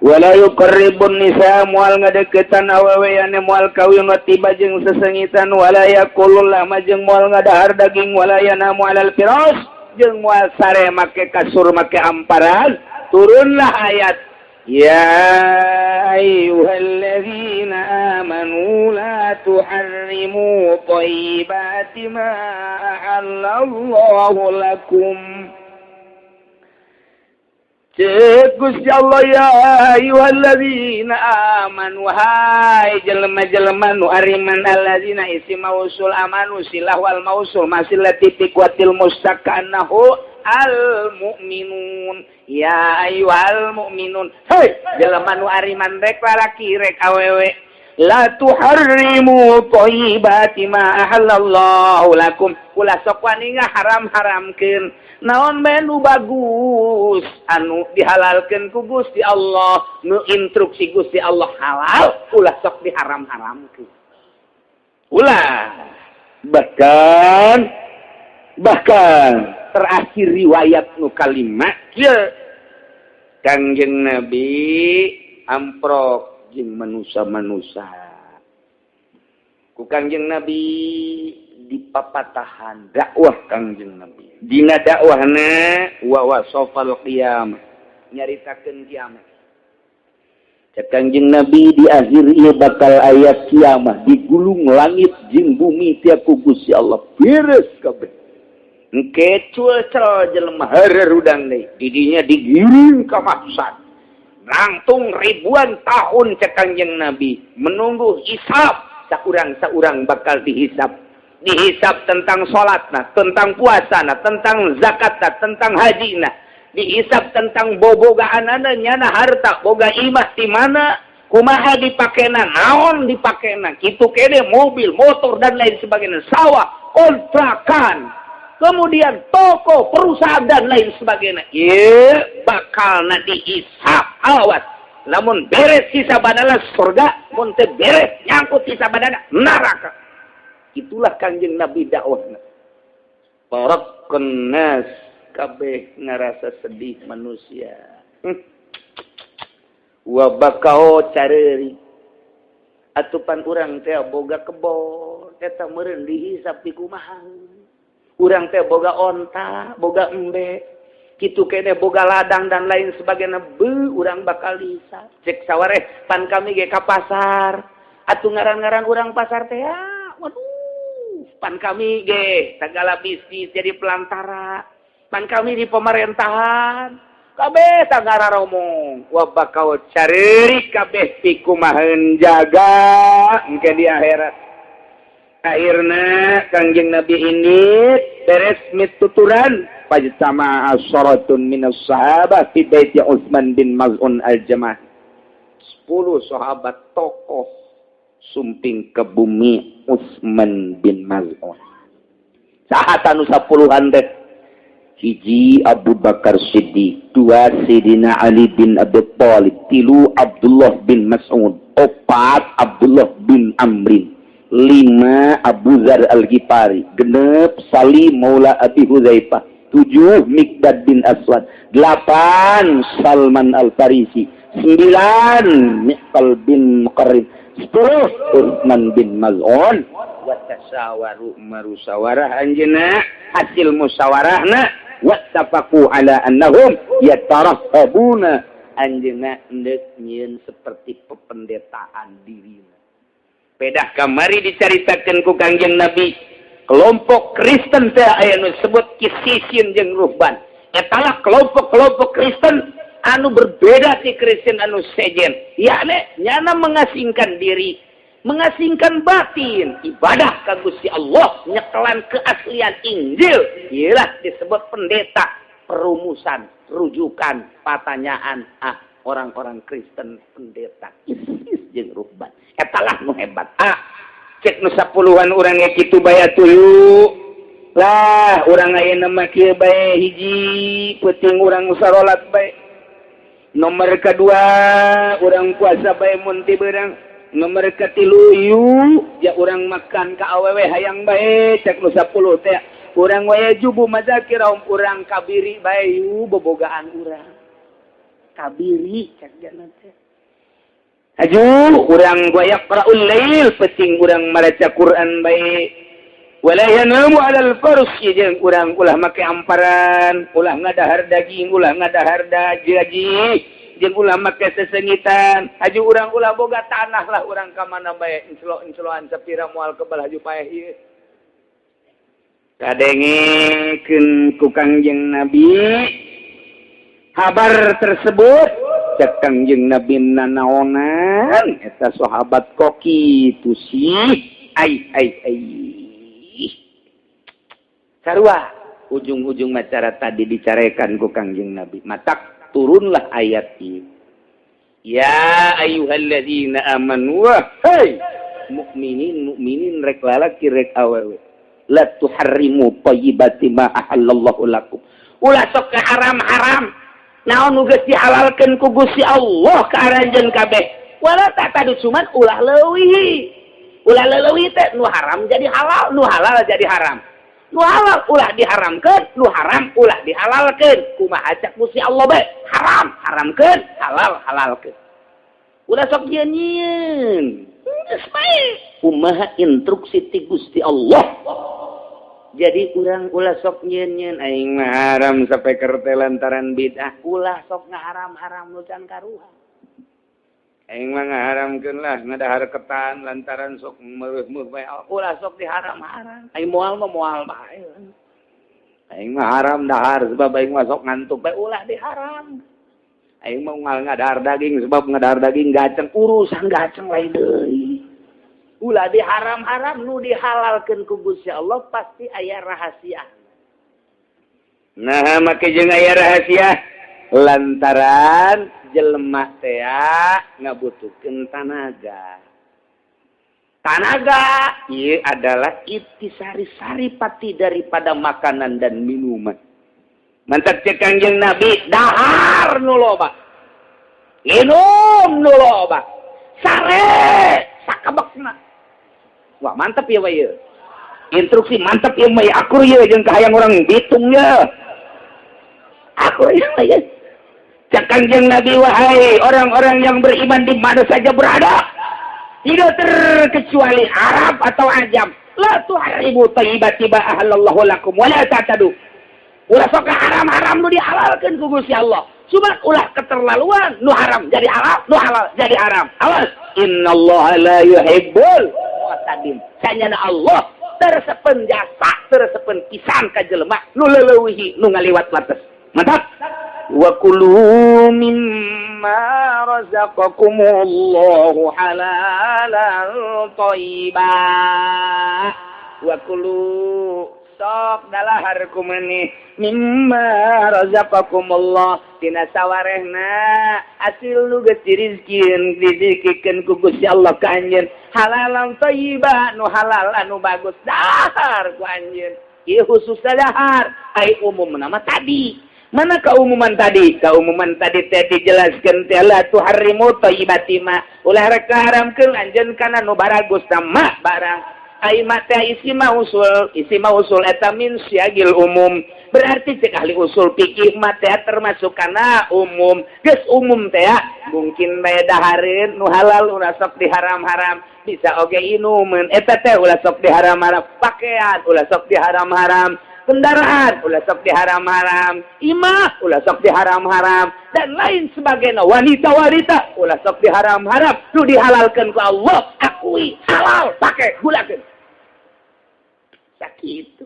Speaker 1: wala yuqarribun nisa, moal ngadeukeutan awewe ane moal kawin, wa tiba jeung sesengitan, wala yakulul lahma, jeung moal ngadahar daging, wala yanamu alal firas, jeung moal sare make kasur, make amparan. Turunlah ayat, ya ayyuhalladzina amanu la tuharrimu thayyibati ma ahallallahu lakum. Cek Gusti Allah, ya ayyuhalladzina amanu, hai jelema-jelema nu ariman. Alladzina isim mausul, amanu silah wal mausul masih lati kuatil mustaqannahu al mu'minun. Ya ayyuhal mu'minun, hei jelema nu ariman, rek lalaki rek awewe, la tuharrimu thayyibati ma ahallallahu lakum, ulah sok wani ngaharam-haramkeun naon bae nu bagus anu dihalalkeun ku Gusti Allah. Nu instruksi Gusti Allah halal, ulah sok diharam-haramkeun, ulah. Bahkan bahkan terakhir riwayat nu kalima kieu, Kangjeng Nabi amprok jeung manusia-manusia, ku Kangjeng Nabi dipapatahan dakwah. Kangjeng Nabi dina dakwahna wa wasafal qiyamah, nyaritakeun kiamat. Cek Kangjeng Nabi, di akhir ieu bakal aya kiamat, digulung langit jeung bumi tiap ku Gusti Allah, beres kabeh. Engke cuaca jelema harerudang deui, didinya digiring ka mahsyar, langtung ribuan tahun. Cek Kangjeng Nabi, menunggu hisab, saurang saurang bakal dihisab, dihisab tentang salat nah, tentang puasa nah, tentang zakat nah, tentang haji nah, dihisab tentang bobogaan nyana harta, boga imah di mana, kumaha dipakena, naon dipakena, kitu kene mobil, motor, dan lain sebagainya, sawah, kontrakan, kemudian toko, perusahaan, dan lain sebagainya. Iya, bakal na dihisab. Awas, lamun beres hisabanana surga, mun teu beres nyangkut hisabanana neraka. Itulah Kangjeng Nabi dakwahna. Para kenas kabeh ngarasa sedih manusia. Wa bakau, careuri. Atupan urang teh boga kebon, eta meureun dihisab di kumaha. Urang teh boga onta, boga embe, kitu kene boga ladang dan lain sebagainya, be urang bakal dihisab. Cek sawareh, pan kami ge ka pasar. Atuh ngaran-ngaran urang pasar teh ya, waduh, pan kami ge segala bisnis jadi pelantara. Pan kami di pemerintahan. Kabeh tagara romong, wa bakal careuri kabeh pikumaheun jaga engke di akhirat. Akhirna Kangjeng Nabi ini beres mituturan, fajtama asyaratun minas sahabah fi baiti Utsman bin Maz'un al-Jamahi. 10 sahabat tokoh sumping ke bumi Utsman bin Maz'un. Saha tanu sapuluhan deh? Hiji, Abu Bakar Siddiq. Dua, Sayyidina Ali bin Abi Thalib. Tilu, Abdullah bin Mas'ud. Opat, Abdullah bin Amrin. Lima, Abu Dzar Al-Ghifari. 6, Salim Maula Abi Hudzaifah. Tujuh, Miqdad bin Aswad. Delapan, Salman Al-Farisi. Sembilan, Miqtal bin Muqarrin. 10 Utsman bin Maz'un. Wa tasawaru, marusawarah anjeunna, hasil musyawarahna wattafaqu ala annahum yatarahhabuna, anjeunna endek nyieun seperti pependetaan dirina. Pedah kamari dicaritakeun ku Kangjeng Nabi, kelompok Kristen teh aya nu disebut qasisin jeung ruhban. Etalah kelompok-kelompok Kristen anu berbeda ti Kristen anu sejen, yakni nyana mengasingkan diri, mengasingkan batin, ibadah ka Gusti Allah, nyekelan keaslian Injil. Ialah disebut pendeta, perumusan, rujukan pertanyaan. Ah, orang-orang Kristen pendeta qisis jeung ruhban etalah nu hebat. Ah, cek nu sapuluhan, urang ge kitu bae atuh lah. Urang ayeuna mah kieu bae: hiji, peuting urang sarolat bae. Nomor kedua, urang puasa bae mun ti beurang. Nomor katilu, yuk ya urang makan ka awewe hayang bae. Cek nu 10 teh, urang wae jubu mazakirahum, urang kabiri bae yu bobogaan urang kabiri. Cek jana teh, aju urang wa yaqra'ul lail, penting urang maca Quran bae. Wala yanamu 'alal farsi, jeung urang ulah make amparan, ulah ngadahar daging, ulah ngadahar daji, jeung ulah make sesengitan. Aju urang ulah boga tanah lah, urang ka mana bae inclo-incloan sapira moal kebal, haju paeh ieu. Kadengekeun ku Kangjeng Nabi kabar tersebut. Cek Kangjeng Nabi, nanaonan eta sahabat kok kitu sih? Ai ai ai, sarua ujung-ujung macara tadi dicarekan ku Kangjeng Nabi, matak turunlah ayat ini, ya ayyuhalladzina amanu, hey mukminin mukminin, rek lalaki rek awewe, la tuharrimu thayyibati ma ahallallahu lakum, ulah sok ke haram-haram naon nu geus dihalalkeun ku Gusti Allah ka aranjeun kabeh. Wala ta'tadu, cuman ulah leuwih. Ulah leuwih teh nu haram jadi halal, nu halal jadi haram. Nu halal ulah diharamkeun, nu haram ulah dihalalkeun. Kumaha cak Gusti Allah bae, haram haramkeun, halal halalkeun. Ulah sok nyieun. Geus bae kumaha instruksi ti Gusti Allah. Jadi urang ulah sok nyieun, aing mah haram sampai teh lantaran bid'ah. Ulah sok ngaharam-haram nu can karuhan. Aing mah ngaharamkeun lah ngadahar ketan lantaran sok meureum bae. Ulah sok diharam-haram. Aing moal mah moal bae. Aing mah haram dahar sebab aing mah sok ngantuk bae. Ulah diharam. Aing mah ngal ngadahar daging sebab ngadahar daging gaceng, urusan gaceng lain deui. Ulah diharam-haram. Nu dihalalkeun ku Gusti Allah pasti aya rahasia. Nah, make jeung aya rahasia lantaran jelema teh ngabutuhkeun tanaga. Tanaga ieu adalah intisari saripati daripada makanan dan minuman. Mantap cek Kangjeng Nabi, dahar nu loba, minum nu loba, sare sakabekna. Wah, mantap ya ya. Instruksi mantap ya mah, akur ya jeung kahayang orang Bitung ya. Akur ya ya. Cek Kangjeng Nabi, wahai orang-orang yang beriman di mana saja berada, tidak terkecuali Arab atau Ajam, la tuharrimu thayyibati ma ahallallahu lakum wa la ta'tadu. Ulah sok haram-haram nu dihalalkeun ku Gusti Allah. Cuma ulah keterlaluan, nu haram jadi halal, nu halal jadi haram. Awas, innallaha la yuhibbul mu'tadin. Sanyana Allah teu resepeun jasa, teu resepeun pisan ka jelema nu leuweuhi, nu ngaliwat batas. Mantap. Wa kulu mimma razaqakumullahu halalan thayyiba. Wa kulu, sok dalahar kumani, mimma razaqakumullah, tina sawarehna hasil nu geus dirizkieun, dizikikeun ku Gusti Allah ka anjeun, halalan thayyiba, nu halal anu bagus, dahar ku anjeun. Ieu khusus dahar, ai umum nama tadi mana? Keumuman tadi, keumuman tadi teh dijelaskeun teh la tuharrimu thayyibati ma, ulah rek haramkeun anjeun kana nu baragus sama barang. Ai ma teh isi mausul, isi mausul eta min siyagil umum. Berarti cek ahli usul fikih mah teh termasuk kana umum. Geus umum teh mungkin bae dahareun nu halal ulah sok diharam-haram, bisa oge inuman eta teh ulah sok diharam-haram, pakaian ulah sok diharam-haram, kendaraan ulah sok diharam-haram, imah ulah sok diharam-haram, dan lain sebagainya. Wanita-wanita ulah sok diharam-haram. Nu dihalalkan ku Allah, akui halal, pakai, gunakan. Sakitu.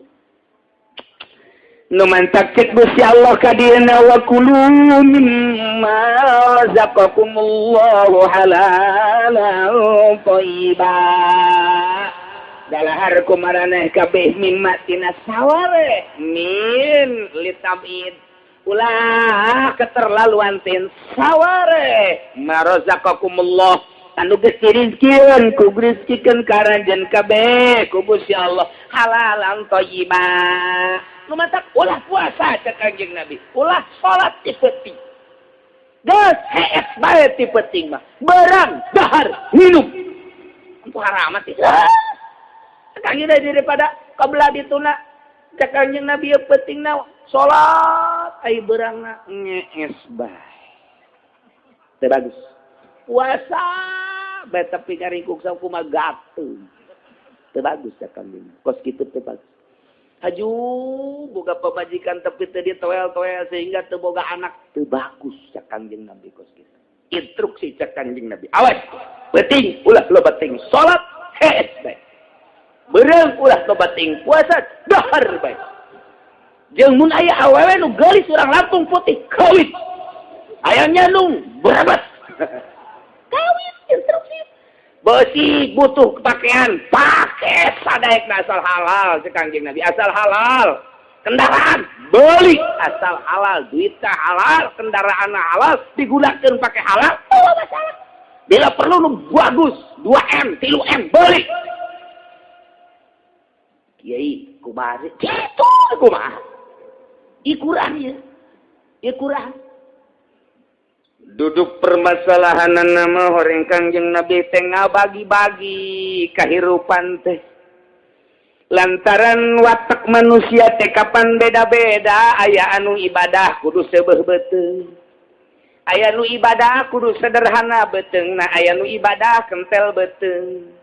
Speaker 1: Nu mantak cek Gusti Allah ka dieuna, wa kulu mimma razaqakumullahu halalan thayyiba. Dalahar ku maraneh kabeh mimma tina saware, min litab'id, ulah keterlaluan tin saware, ma razaqakumullah anu geus dirizkieun ku rizkikeun ka aranjeun kabeh ku Gusti Allah halalan thayyiba. Nu matak ulah puasa cek Kanjeng Nabi, ulah salat ti peuting, geus hees bae ti peuting mah, beurang, dahar, minum. Itu haram teh. Kanjeng daripada kabelah dituna cek Kanjeng Nabi peutingna salat, ai beurangna ngees bae. Teu bagus. Puasa bae tapi ngaringkuk sakumaha gateung. Teu bagus cek Kanjeng. Kos kitu teu bagus. Haju boga pamajikan tapi teu ditoel-toel sehingga teu boga anak, teu bagus cek Kanjeng Nabi kos kitu. Instruksi cek Kanjeng Nabi. Awas, peuting ulah loba teuing salat, hees bae. Beurang ulah loba teuing puasa, dahar bae. Jeung mun aya awewe nu geulis urang Lampung putih, kawin. Aya nyandung berabat. Kawin, instruksi. Besi butuh pakaian, pakai sadaek asal halal cek Kanjeng Nabi, asal halal. Kendaraan beli asal halal, duitnya halal, kendaraan halal, digunakan pakai halal, oh masalah. Bila perlu nu bagus, 2 M, 3 M, beli. Kiai kumaha kitu kumaha? Ieu Quran ieu. Ieu Quran. Duduk permasalahan nama horeng Kangjeng Nabi teh ngabagi-bagi kehidupan teh. Lantaran watak manusia teh kapan beda-beda, aya anu ibadah kudu seubeuh beuteung. Aya nu ibadah kudu sederhana beuteungna, aya nu ibadah kentel beuteung.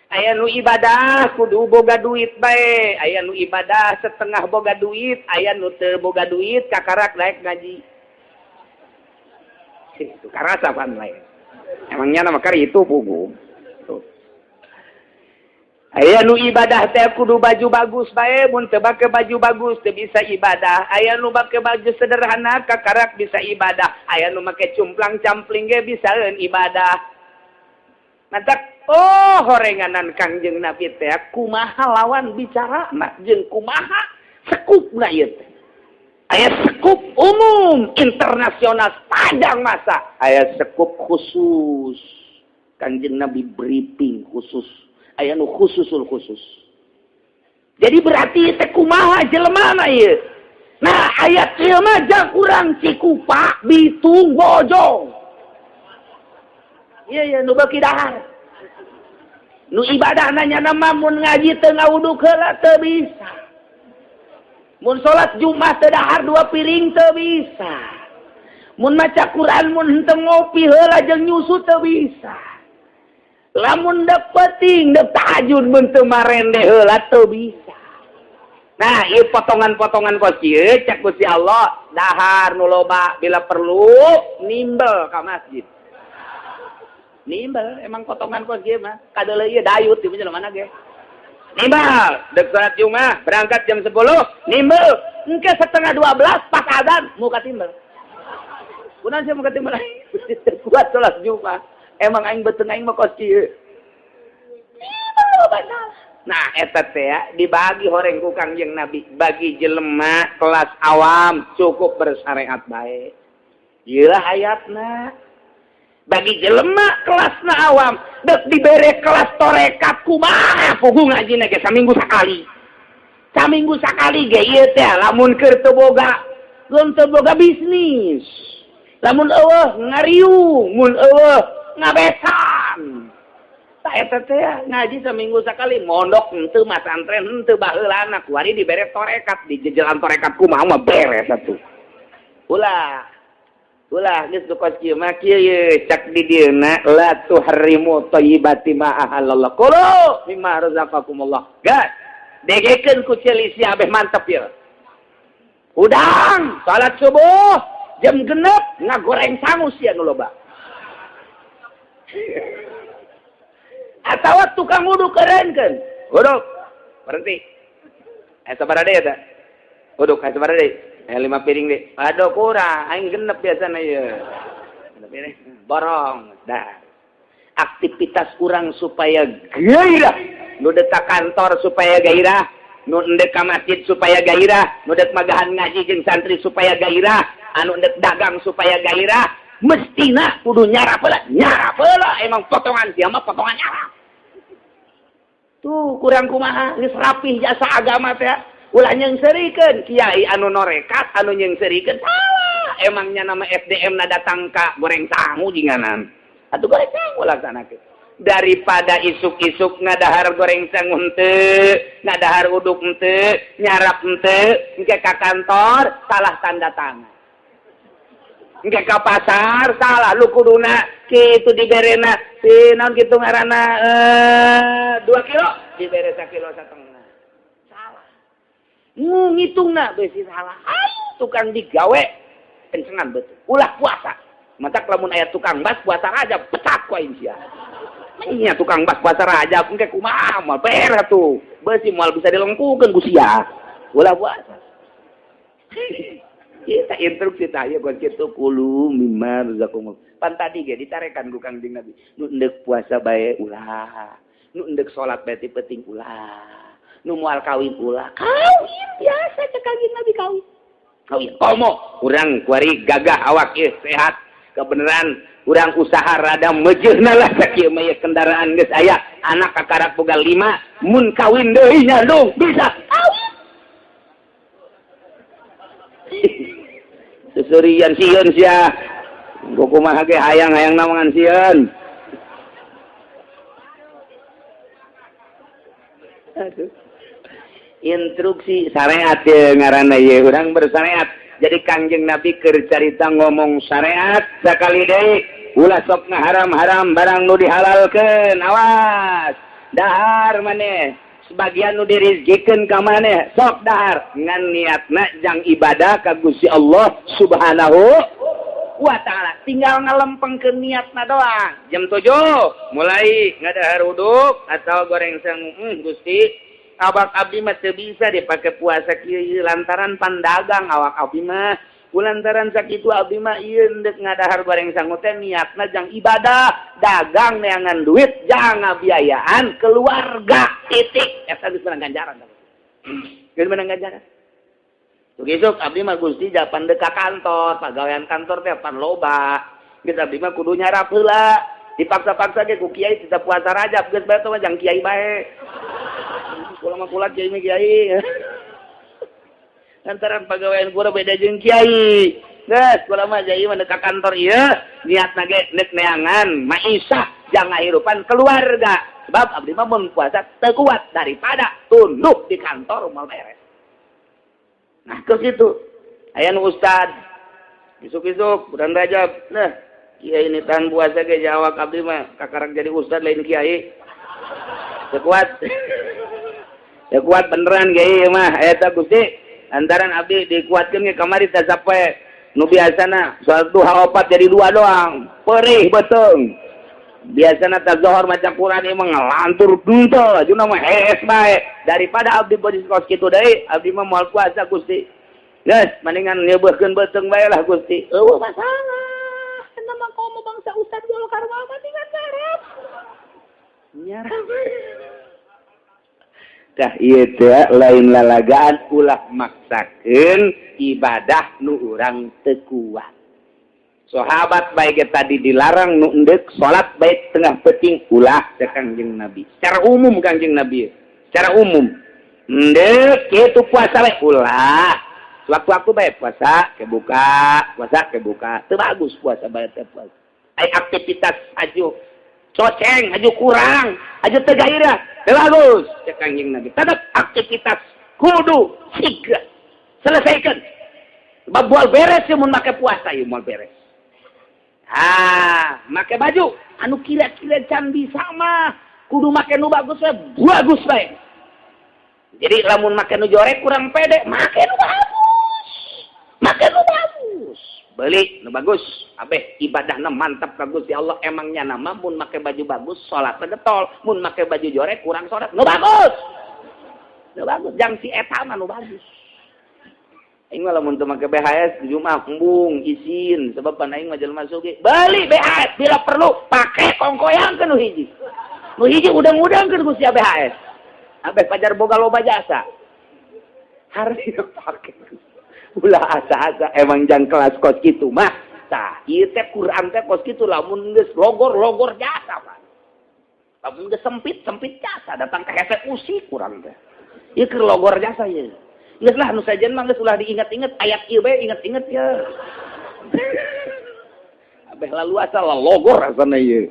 Speaker 1: Aya nu ibadah kudu boga duit bae, aya nu ibadah setengah boga duit, aya nu teu boga duit kakarak daek ngaji. Itu karasa pan lain. Emangnya nama kari itu pugu. Aya nu ibadah teh kudu baju bagus bae, mun teu make baju bagus teu bisa ibadah. Aya nu make baju sederhana kakarak bisa ibadah. Aya nu make cumplang campling ge bisaeun ibadah. Mantak oh horenganan Kangjeng Nabi teh kumaha lawan bicara jeung kumaha sekupna ieu teh. Aya sekup umum internasional sepanjang masa, aya sekup khusus. Kanjeng Nabi briefing khusus, aya nu khususul khusus. Jadi berarti teh kumaha jelema ieu. Nah, ayat ieu mah jang urang Cikupa, Bitung, Bojong. Iya ya, nu beuki dahar. Nu ibadah nanya nama mun ngaji teu ngawuduk heula teu bisa. Mun salat Jumat teu dahar dua piring teu bisa. Mun maca Quran mun henteu ngopi heula jeung nyusu teu bisa. Lamun dek peuting dek tahajud mun teu marende heula teu bisa. Nah, ieu potongan-potongan kos ieu cek Gusti Allah, dahar nu loba, bila perlu nimbel ka masjid. Nimbel emang potongan kos ieu mah kadeuleu ieu dayut di mana ge. Nimbel, dek salat Jumat, berangkat jam 10, nimbel, engke setengah 12 pas azan muka timbel. Kunaon sih muka timbel? Kuat salat Jumat. Emang aing beuteung aing mah kos kieu. Nah, eta teh ya, dibagi horeng ku Kangjeng Nabi, bagi jelema kelas awam cukup bersyariat bae. Ieu ayatna. Bagi jelema kelasna awam, dek dibere kelas torekat kumaha puguh ngajina ge saminggu sakali. Saminggu sakali ge ieu teh lamun keur teu boga, lamun teu boga bisnis. Lamun eueuh ngariung, mun eueuh ngabesan. Tah eta teh ngaji seminggu sekali, mondok henteu, masantren henteu, baheulana kuari dibere torekat, di jejelan torekat kumaha mah beres atuh. Ulah. Ulah geus nu kos kieu mah kieu ye cak di dieuna la tuharrimu thayyibati ma ahallallah. Kulu mimma razaqakumullah. Gas. Degekeun ku ceuli sia abeh mantep ye. Udang salat subuh jam 6 ngagoreng sangu sia nu loba. Atawa tukang uduk kerenkeun. Uduk. Berhenti. Sabaraha deui eta? Uduk sabaraha deui? 5 piring deui. Aduh kurang, aing genep biasana ieu. 6 piring. Borong. Dah. Aktivitas urang supaya gairah. Nu deuk ka kantor supaya gairah, nu endek ka masjid supaya gairah, nu dek magahan ngaji jeung santri supaya gairah, anu endek dagang supaya gairah, mestina kudu nyarap heula, nyarap heula emang potongan sia mah potongan nyarap. Tuh kurang kumaha geus rapih jasa agama teh ulah nyeungseurikeun kiai anu norekat anu nyeungseurikeun salah. Emangnya nama SDM na datang ka goreng sangu jinganan. Atuh goreng sangu laksanakeun. Daripada isuk-isuk ngadahar goreng sangu henteu, ngadahar uduk henteu, nyarap henteu, engke ka kantor salah tanda tangan. Engke ka pasar salah lu kuduna kitu diberena si naon kitu ngaranna 2 kilo dibere sakilo satengah. Salah. Ngitungna beusi salah. Ayo tukang digawe kencengan betul. Ulah puasa. Matak lamun aya tukang bas puasa Rajab pecat ku aing sia. Nya tukang bas puasa Rajab engke kumaha moal beres tuh. Beusi moal bisa dilengkukeun ku sia. Ulah puasa. Kita instruksi tah ieu kon kitu kulu mimma razaqakumullah. Pan tadi ge ditarekan ku Kangjeng Nabi. Nu endek puasa bae ulah. Nu endek salat bae ti penting ulah. Nu moal kawin ulah. Kawin biasa cek Kangjeng Nabi kawin. Kawin komo urang kuari gagah awak ieu sehat. Kebenaran urang usaha rada mejeuhna lah sakieu mah ieu kendaraan geus aya anak kakarak boga 5 mun kawin deui nyandung bisa kawin. Seserian sieun sia. Kumaha ge hayang-hayang namangan sieun. Aduh. Instruksi syariat ye ngaranna ye urang bersyariat. Jadi Kangjeng Nabi keur carita ngomong syariat sakali deui ulah sok ngaharam-haram barang nu dihalalkeun. Awas. Dahar maneh sebagian nu dirizkikeun ka maneh sok dahar ngan niatna jang ibadah ka Gusti Allah Subhanahu wa taala. Tinggal ngalempengkeun niatna doang. Jam 7 mulai ngadahar uduk atau goreng sangu. Gusti awak abdi mah teu bisa dipake puasa kieu lantaran pandagang awak abdi mah. Kulantaran sakitu abdi mah ieu endek ngadahar goreng sangu teh niatna jang ibadah, dagang neangan duit jang ngabiayaan keluarga titik. Eta geus menang ganjaran. Geus menang ganjaran. Tug isuk abdi mah Gusti japan deuk ka kantor, pagawean kantor teh pan loba. Geus abdi mah kudu nyarap heula. Dipaksa-paksa ge ku kiai tidak puasa Rajab geus bae mah jang kiai bae. Kula mah kula kiai mah kiai. Lantaran pagawean kula beda jeung kiai. Geus kula mah jadi mah ka kantor ieu niatna ge nek neangan maisah jang ngahirupan keluarga. Sebab abdi mah mun puasa teu kuat daripada tunduk di kantor moal beres. Nah, ke situ aya nu ustad isuk-isuk bulan Rajab. Nah, kiai ini tahan puasa ge jawab abdi mah kakarak jadi ustad lain kiai. Teu kuat. Teu kuat beneran kiai mah eta Gusti. Lantaran abdi dikuatkeun ge kamari teh sampai nu biasana salat duha 4 jadi 2 doang. Perih beuteung. Biasana teh zohor maca Quran ieu mah ngalantur henteu, ajuna mah hees bae. Daripada abdi beulis kos kitu deui, abdi mah moal puasa Gusti. Geus mendingan nyeubeurkeun beuteung bae lah Gusti. Eueuh masalah.
Speaker 4: Eta mah komo bangsa ustad Golkar mah mendingan nyarap.
Speaker 1: Nyarap. Tah ieu teh lain lalagaan ulah maksakeun ibadah nu urang teu kuat. Sahabat bae ge tadi dilarang nu endek salat bae tengah peuting ulah cek Kangjeng Nabi. Secara umum Kangjeng Nabi, secara umum endek kitu puasa bae ulah. Sewaktu-waktu bae puasa kebuka, puasa kebuka. Teu bagus puasa bae teh puasa. Ai aktivitas aju Coceng aju kurang, aju teu gairah. Teu bagus cek Kangjeng Nabi. Tetep aktivitas kudu siga selesaikan. Sebab moal beres ya mun make puasa ieu moal beres. Ah, make baju anu kira-kira can bisa mah kudu make nu bagus we, bagus bae. Jadi lamun make nu jorek kurang pede, make nu bagus. Make nu bagus. Beli nu bagus, abeh ibadahna mantap ka Gusti Allah. Emangnya nama mun make baju bagus salatna getol, mun make baju jorek kurang salat. Nu bagus. Nu bagus, jang si eta mah nu bagus. Aing mah lamun teu make BHS Jumat embung isin sebab pan aing mah jelema sugih. Beli BHS bila perlu pake kongkoyangkeun nu hiji. Nu hiji udang-udangkeun ku sia BHS. Abeh pajar boga loba jasa. Harus pake. Ulah asa-asa emang jang kelas kos kitu mah. Tah, ieu teh Quran teh kos kitu lamun geus logor-logor jasa, Pak. Lamun geus sempit-sempit jasa datang ke hese usik kurang teh. Ieu keur logor jasa ieu. Geus lah nu sajen mah geus ulah diinget-inget ayat ieu bae inget-inget ya. Abeh lalu asal logor asana ieu.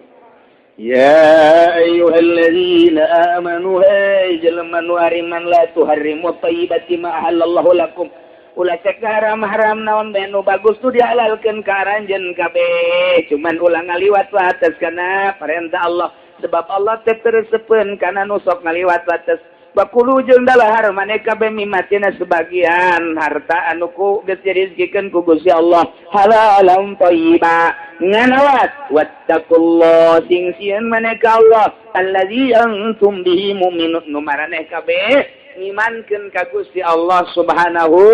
Speaker 3: Ya ayyuhalladzina amanu hey jelema nu ariman la tuharrimu thayyibati ma ahallallahu lakum. Ulah cek haram-haram naon bae nu bagus tuh dihalalkeun ka aranjeun kabeh. Cuman ulah ngaliwat wates kana perintah Allah. Sebab Allah teh teu kana nu sok ngaliwat wates. Bakulu jeung dalahar maneh kabeh mimatina sebagian harta anu ku geus dirizkikeun ku Gusti Allah halalan thayyiba ngan awas wattaqullah sing sieun maneh ka Allah allazi antum bihi mu'minun nu maraneh kabeh ngimankeun ka Gusti Allah Subhanahu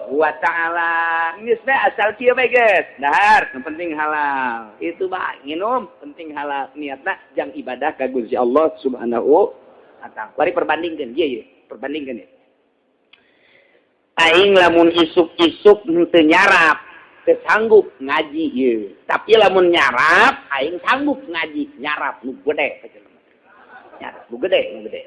Speaker 3: wa ta'ala. Geus bae asal kieu bae geus dahar nu penting halal itu bae nginum penting halal niatna jang ibadah ka Gusti Allah Subhanahu. Mari perbandingkan, iya iya, perbandingkan ya. Aing lamun isuk-isuk henteu nyarap, teu sanggup ngaji ieu. Tapi lamun nyarap, aing sanggup ngaji, nyarap nu gede. Nyarap nu gede, nu gede.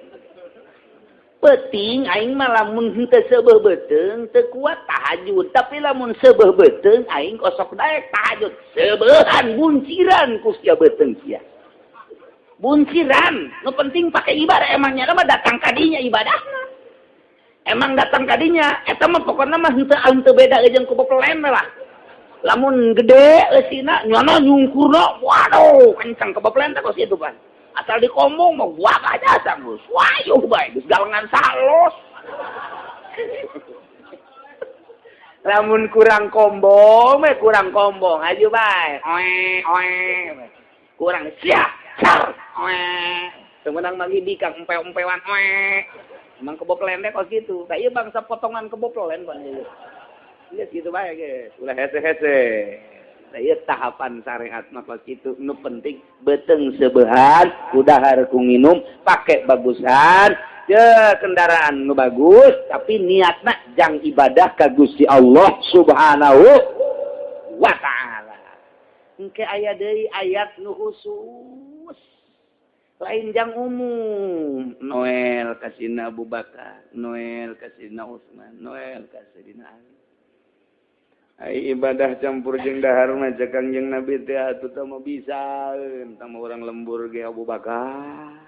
Speaker 3: Peuting aing mah lamun henteu seubeuh beuteung teu kuat tahajud, tapi lamun seubeuh beuteung aing kosok daek tahajud. Seubeuhan bunciran ku sia beuteung sia. Bunciran, nu penting pakai ibadah emangnya mah datang kadinya ibadahna. Emang datang kadinya, eta mah pokokna mah henteu henteu beda jeung ku pepelen lah. Lamun gede eusina nyono nyungkurna, waduh, kencang kebepelen teh kos kitu pan. Asal dikombong mah buak aja geus wayuh bae geus galengan salos. Lamun kurang kombong mah kurang kombong aju bae. Oe oe. Kurang sia car oe. Temenang magi bikang empew-empewan oe. Emang keboplen teh kos kitu. Tah ieu bangsa potongan keboplen pan ieu. Geus kitu bae geus. Ulah hese-hese. Tah ieu tahapan syariat mah kos kitu. Nu penting beuteung seubeuhan, ku dahar ku nginum, pake bagusan, je kendaraan nu bagus, tapi niatna jang ibadah ka Gusti Allah Subhanahu wa ta'ala. Engke aya deui ayat nu khusus. Lain jang umum. Noel kasina Abu Bakar, Noel kasina Utsman, Noel kasina Ali. Ai ibadah campur jeung dahar mah cek Kangjeng Nabi teh atuh teh mah bisaeun, tah mah urang lembur ge Abu Bakar.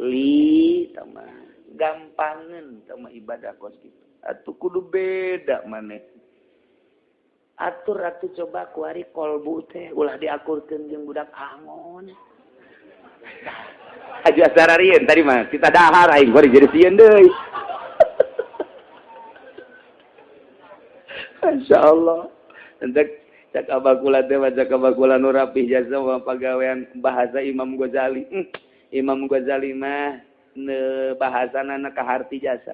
Speaker 3: Li tah mah gampangeun tah mah ibadah kos kitu. Atuh kudu beda maneh. Atur atuh coba kuari kolbu teh ulah diakurkeun jeung budak angon. Haji asararieun tadi mah kita dahar aing bari jadi sieun deui. Masya Allah. Entek cak abakula teh cak abakula nu rapih jasa mah pagawean bahasa Imam Ghazali. Imam Ghazali mah ne bahasana na kaharti jasa.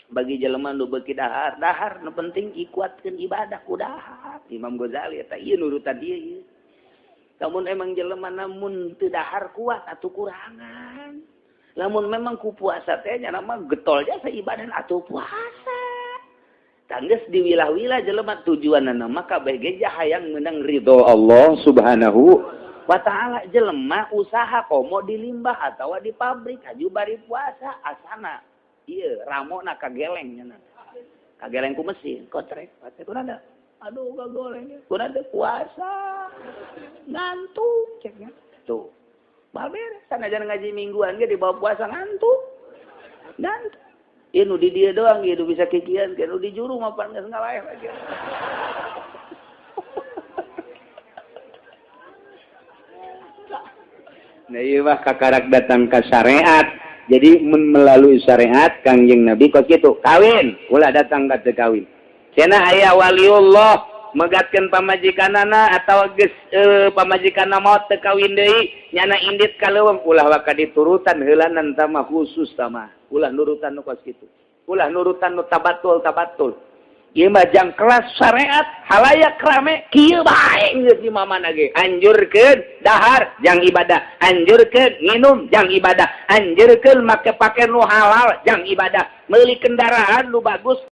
Speaker 3: Bagi jelema nu beuki dahar, dahar nu penting ikuatkeun ibadah ku dahar. Imam Ghazali eta ieu nurutan ieu ieu. Lamun emang jelema namun teu dahar kuat atuh kurangan. Lamun memang ku puasa teh nya mah getol jasa ibadah atuh puasa. Tangges diwilah-wilah jelema tujuanna mah kabeh ge hayang meunang ridho Allah Subhanahu wa ta'ala. Jelema usaha komo di limbah atawa di pabrik aju bari puasa asana ieu ramona kageleng nya kageleng ku mesin kotrek pate kuna aduh kagoleng kuna puasa ngantuk ceknya.
Speaker 1: Tuh. Bal beres, sanajan ngaji mingguan ge dibawa puasa ngantuk. Ngantuk. Ieu nu di dieu doang ieu nu bisa kikian, nu di juru mah pan geus ngalaeh lagi. Nah ieu mah kakarak datang ka syariat. Jadi melalui syariat Kangjeng Nabi kos kitu, kawin, ulah datang ka teu kawin. Cenah aya waliullah megatkeun pamajikanana atawa geus pamajikanna maot teu kawin deui, nyana indit ka leuweung ulah waka diturutan heulanan tah khusus tah. Ulah nurutan nu kos kitu. Ulah nurutan nu tabatul-tabatul. Ieu mah jang kelas syariat halayak rame kieu bae geus di mamana ge. Anjurkeun dahar jang ibadah, anjurkeun nginum jang ibadah, anjurkeun make pake nu halal jang ibadah, meuli kendaraan nu bagus.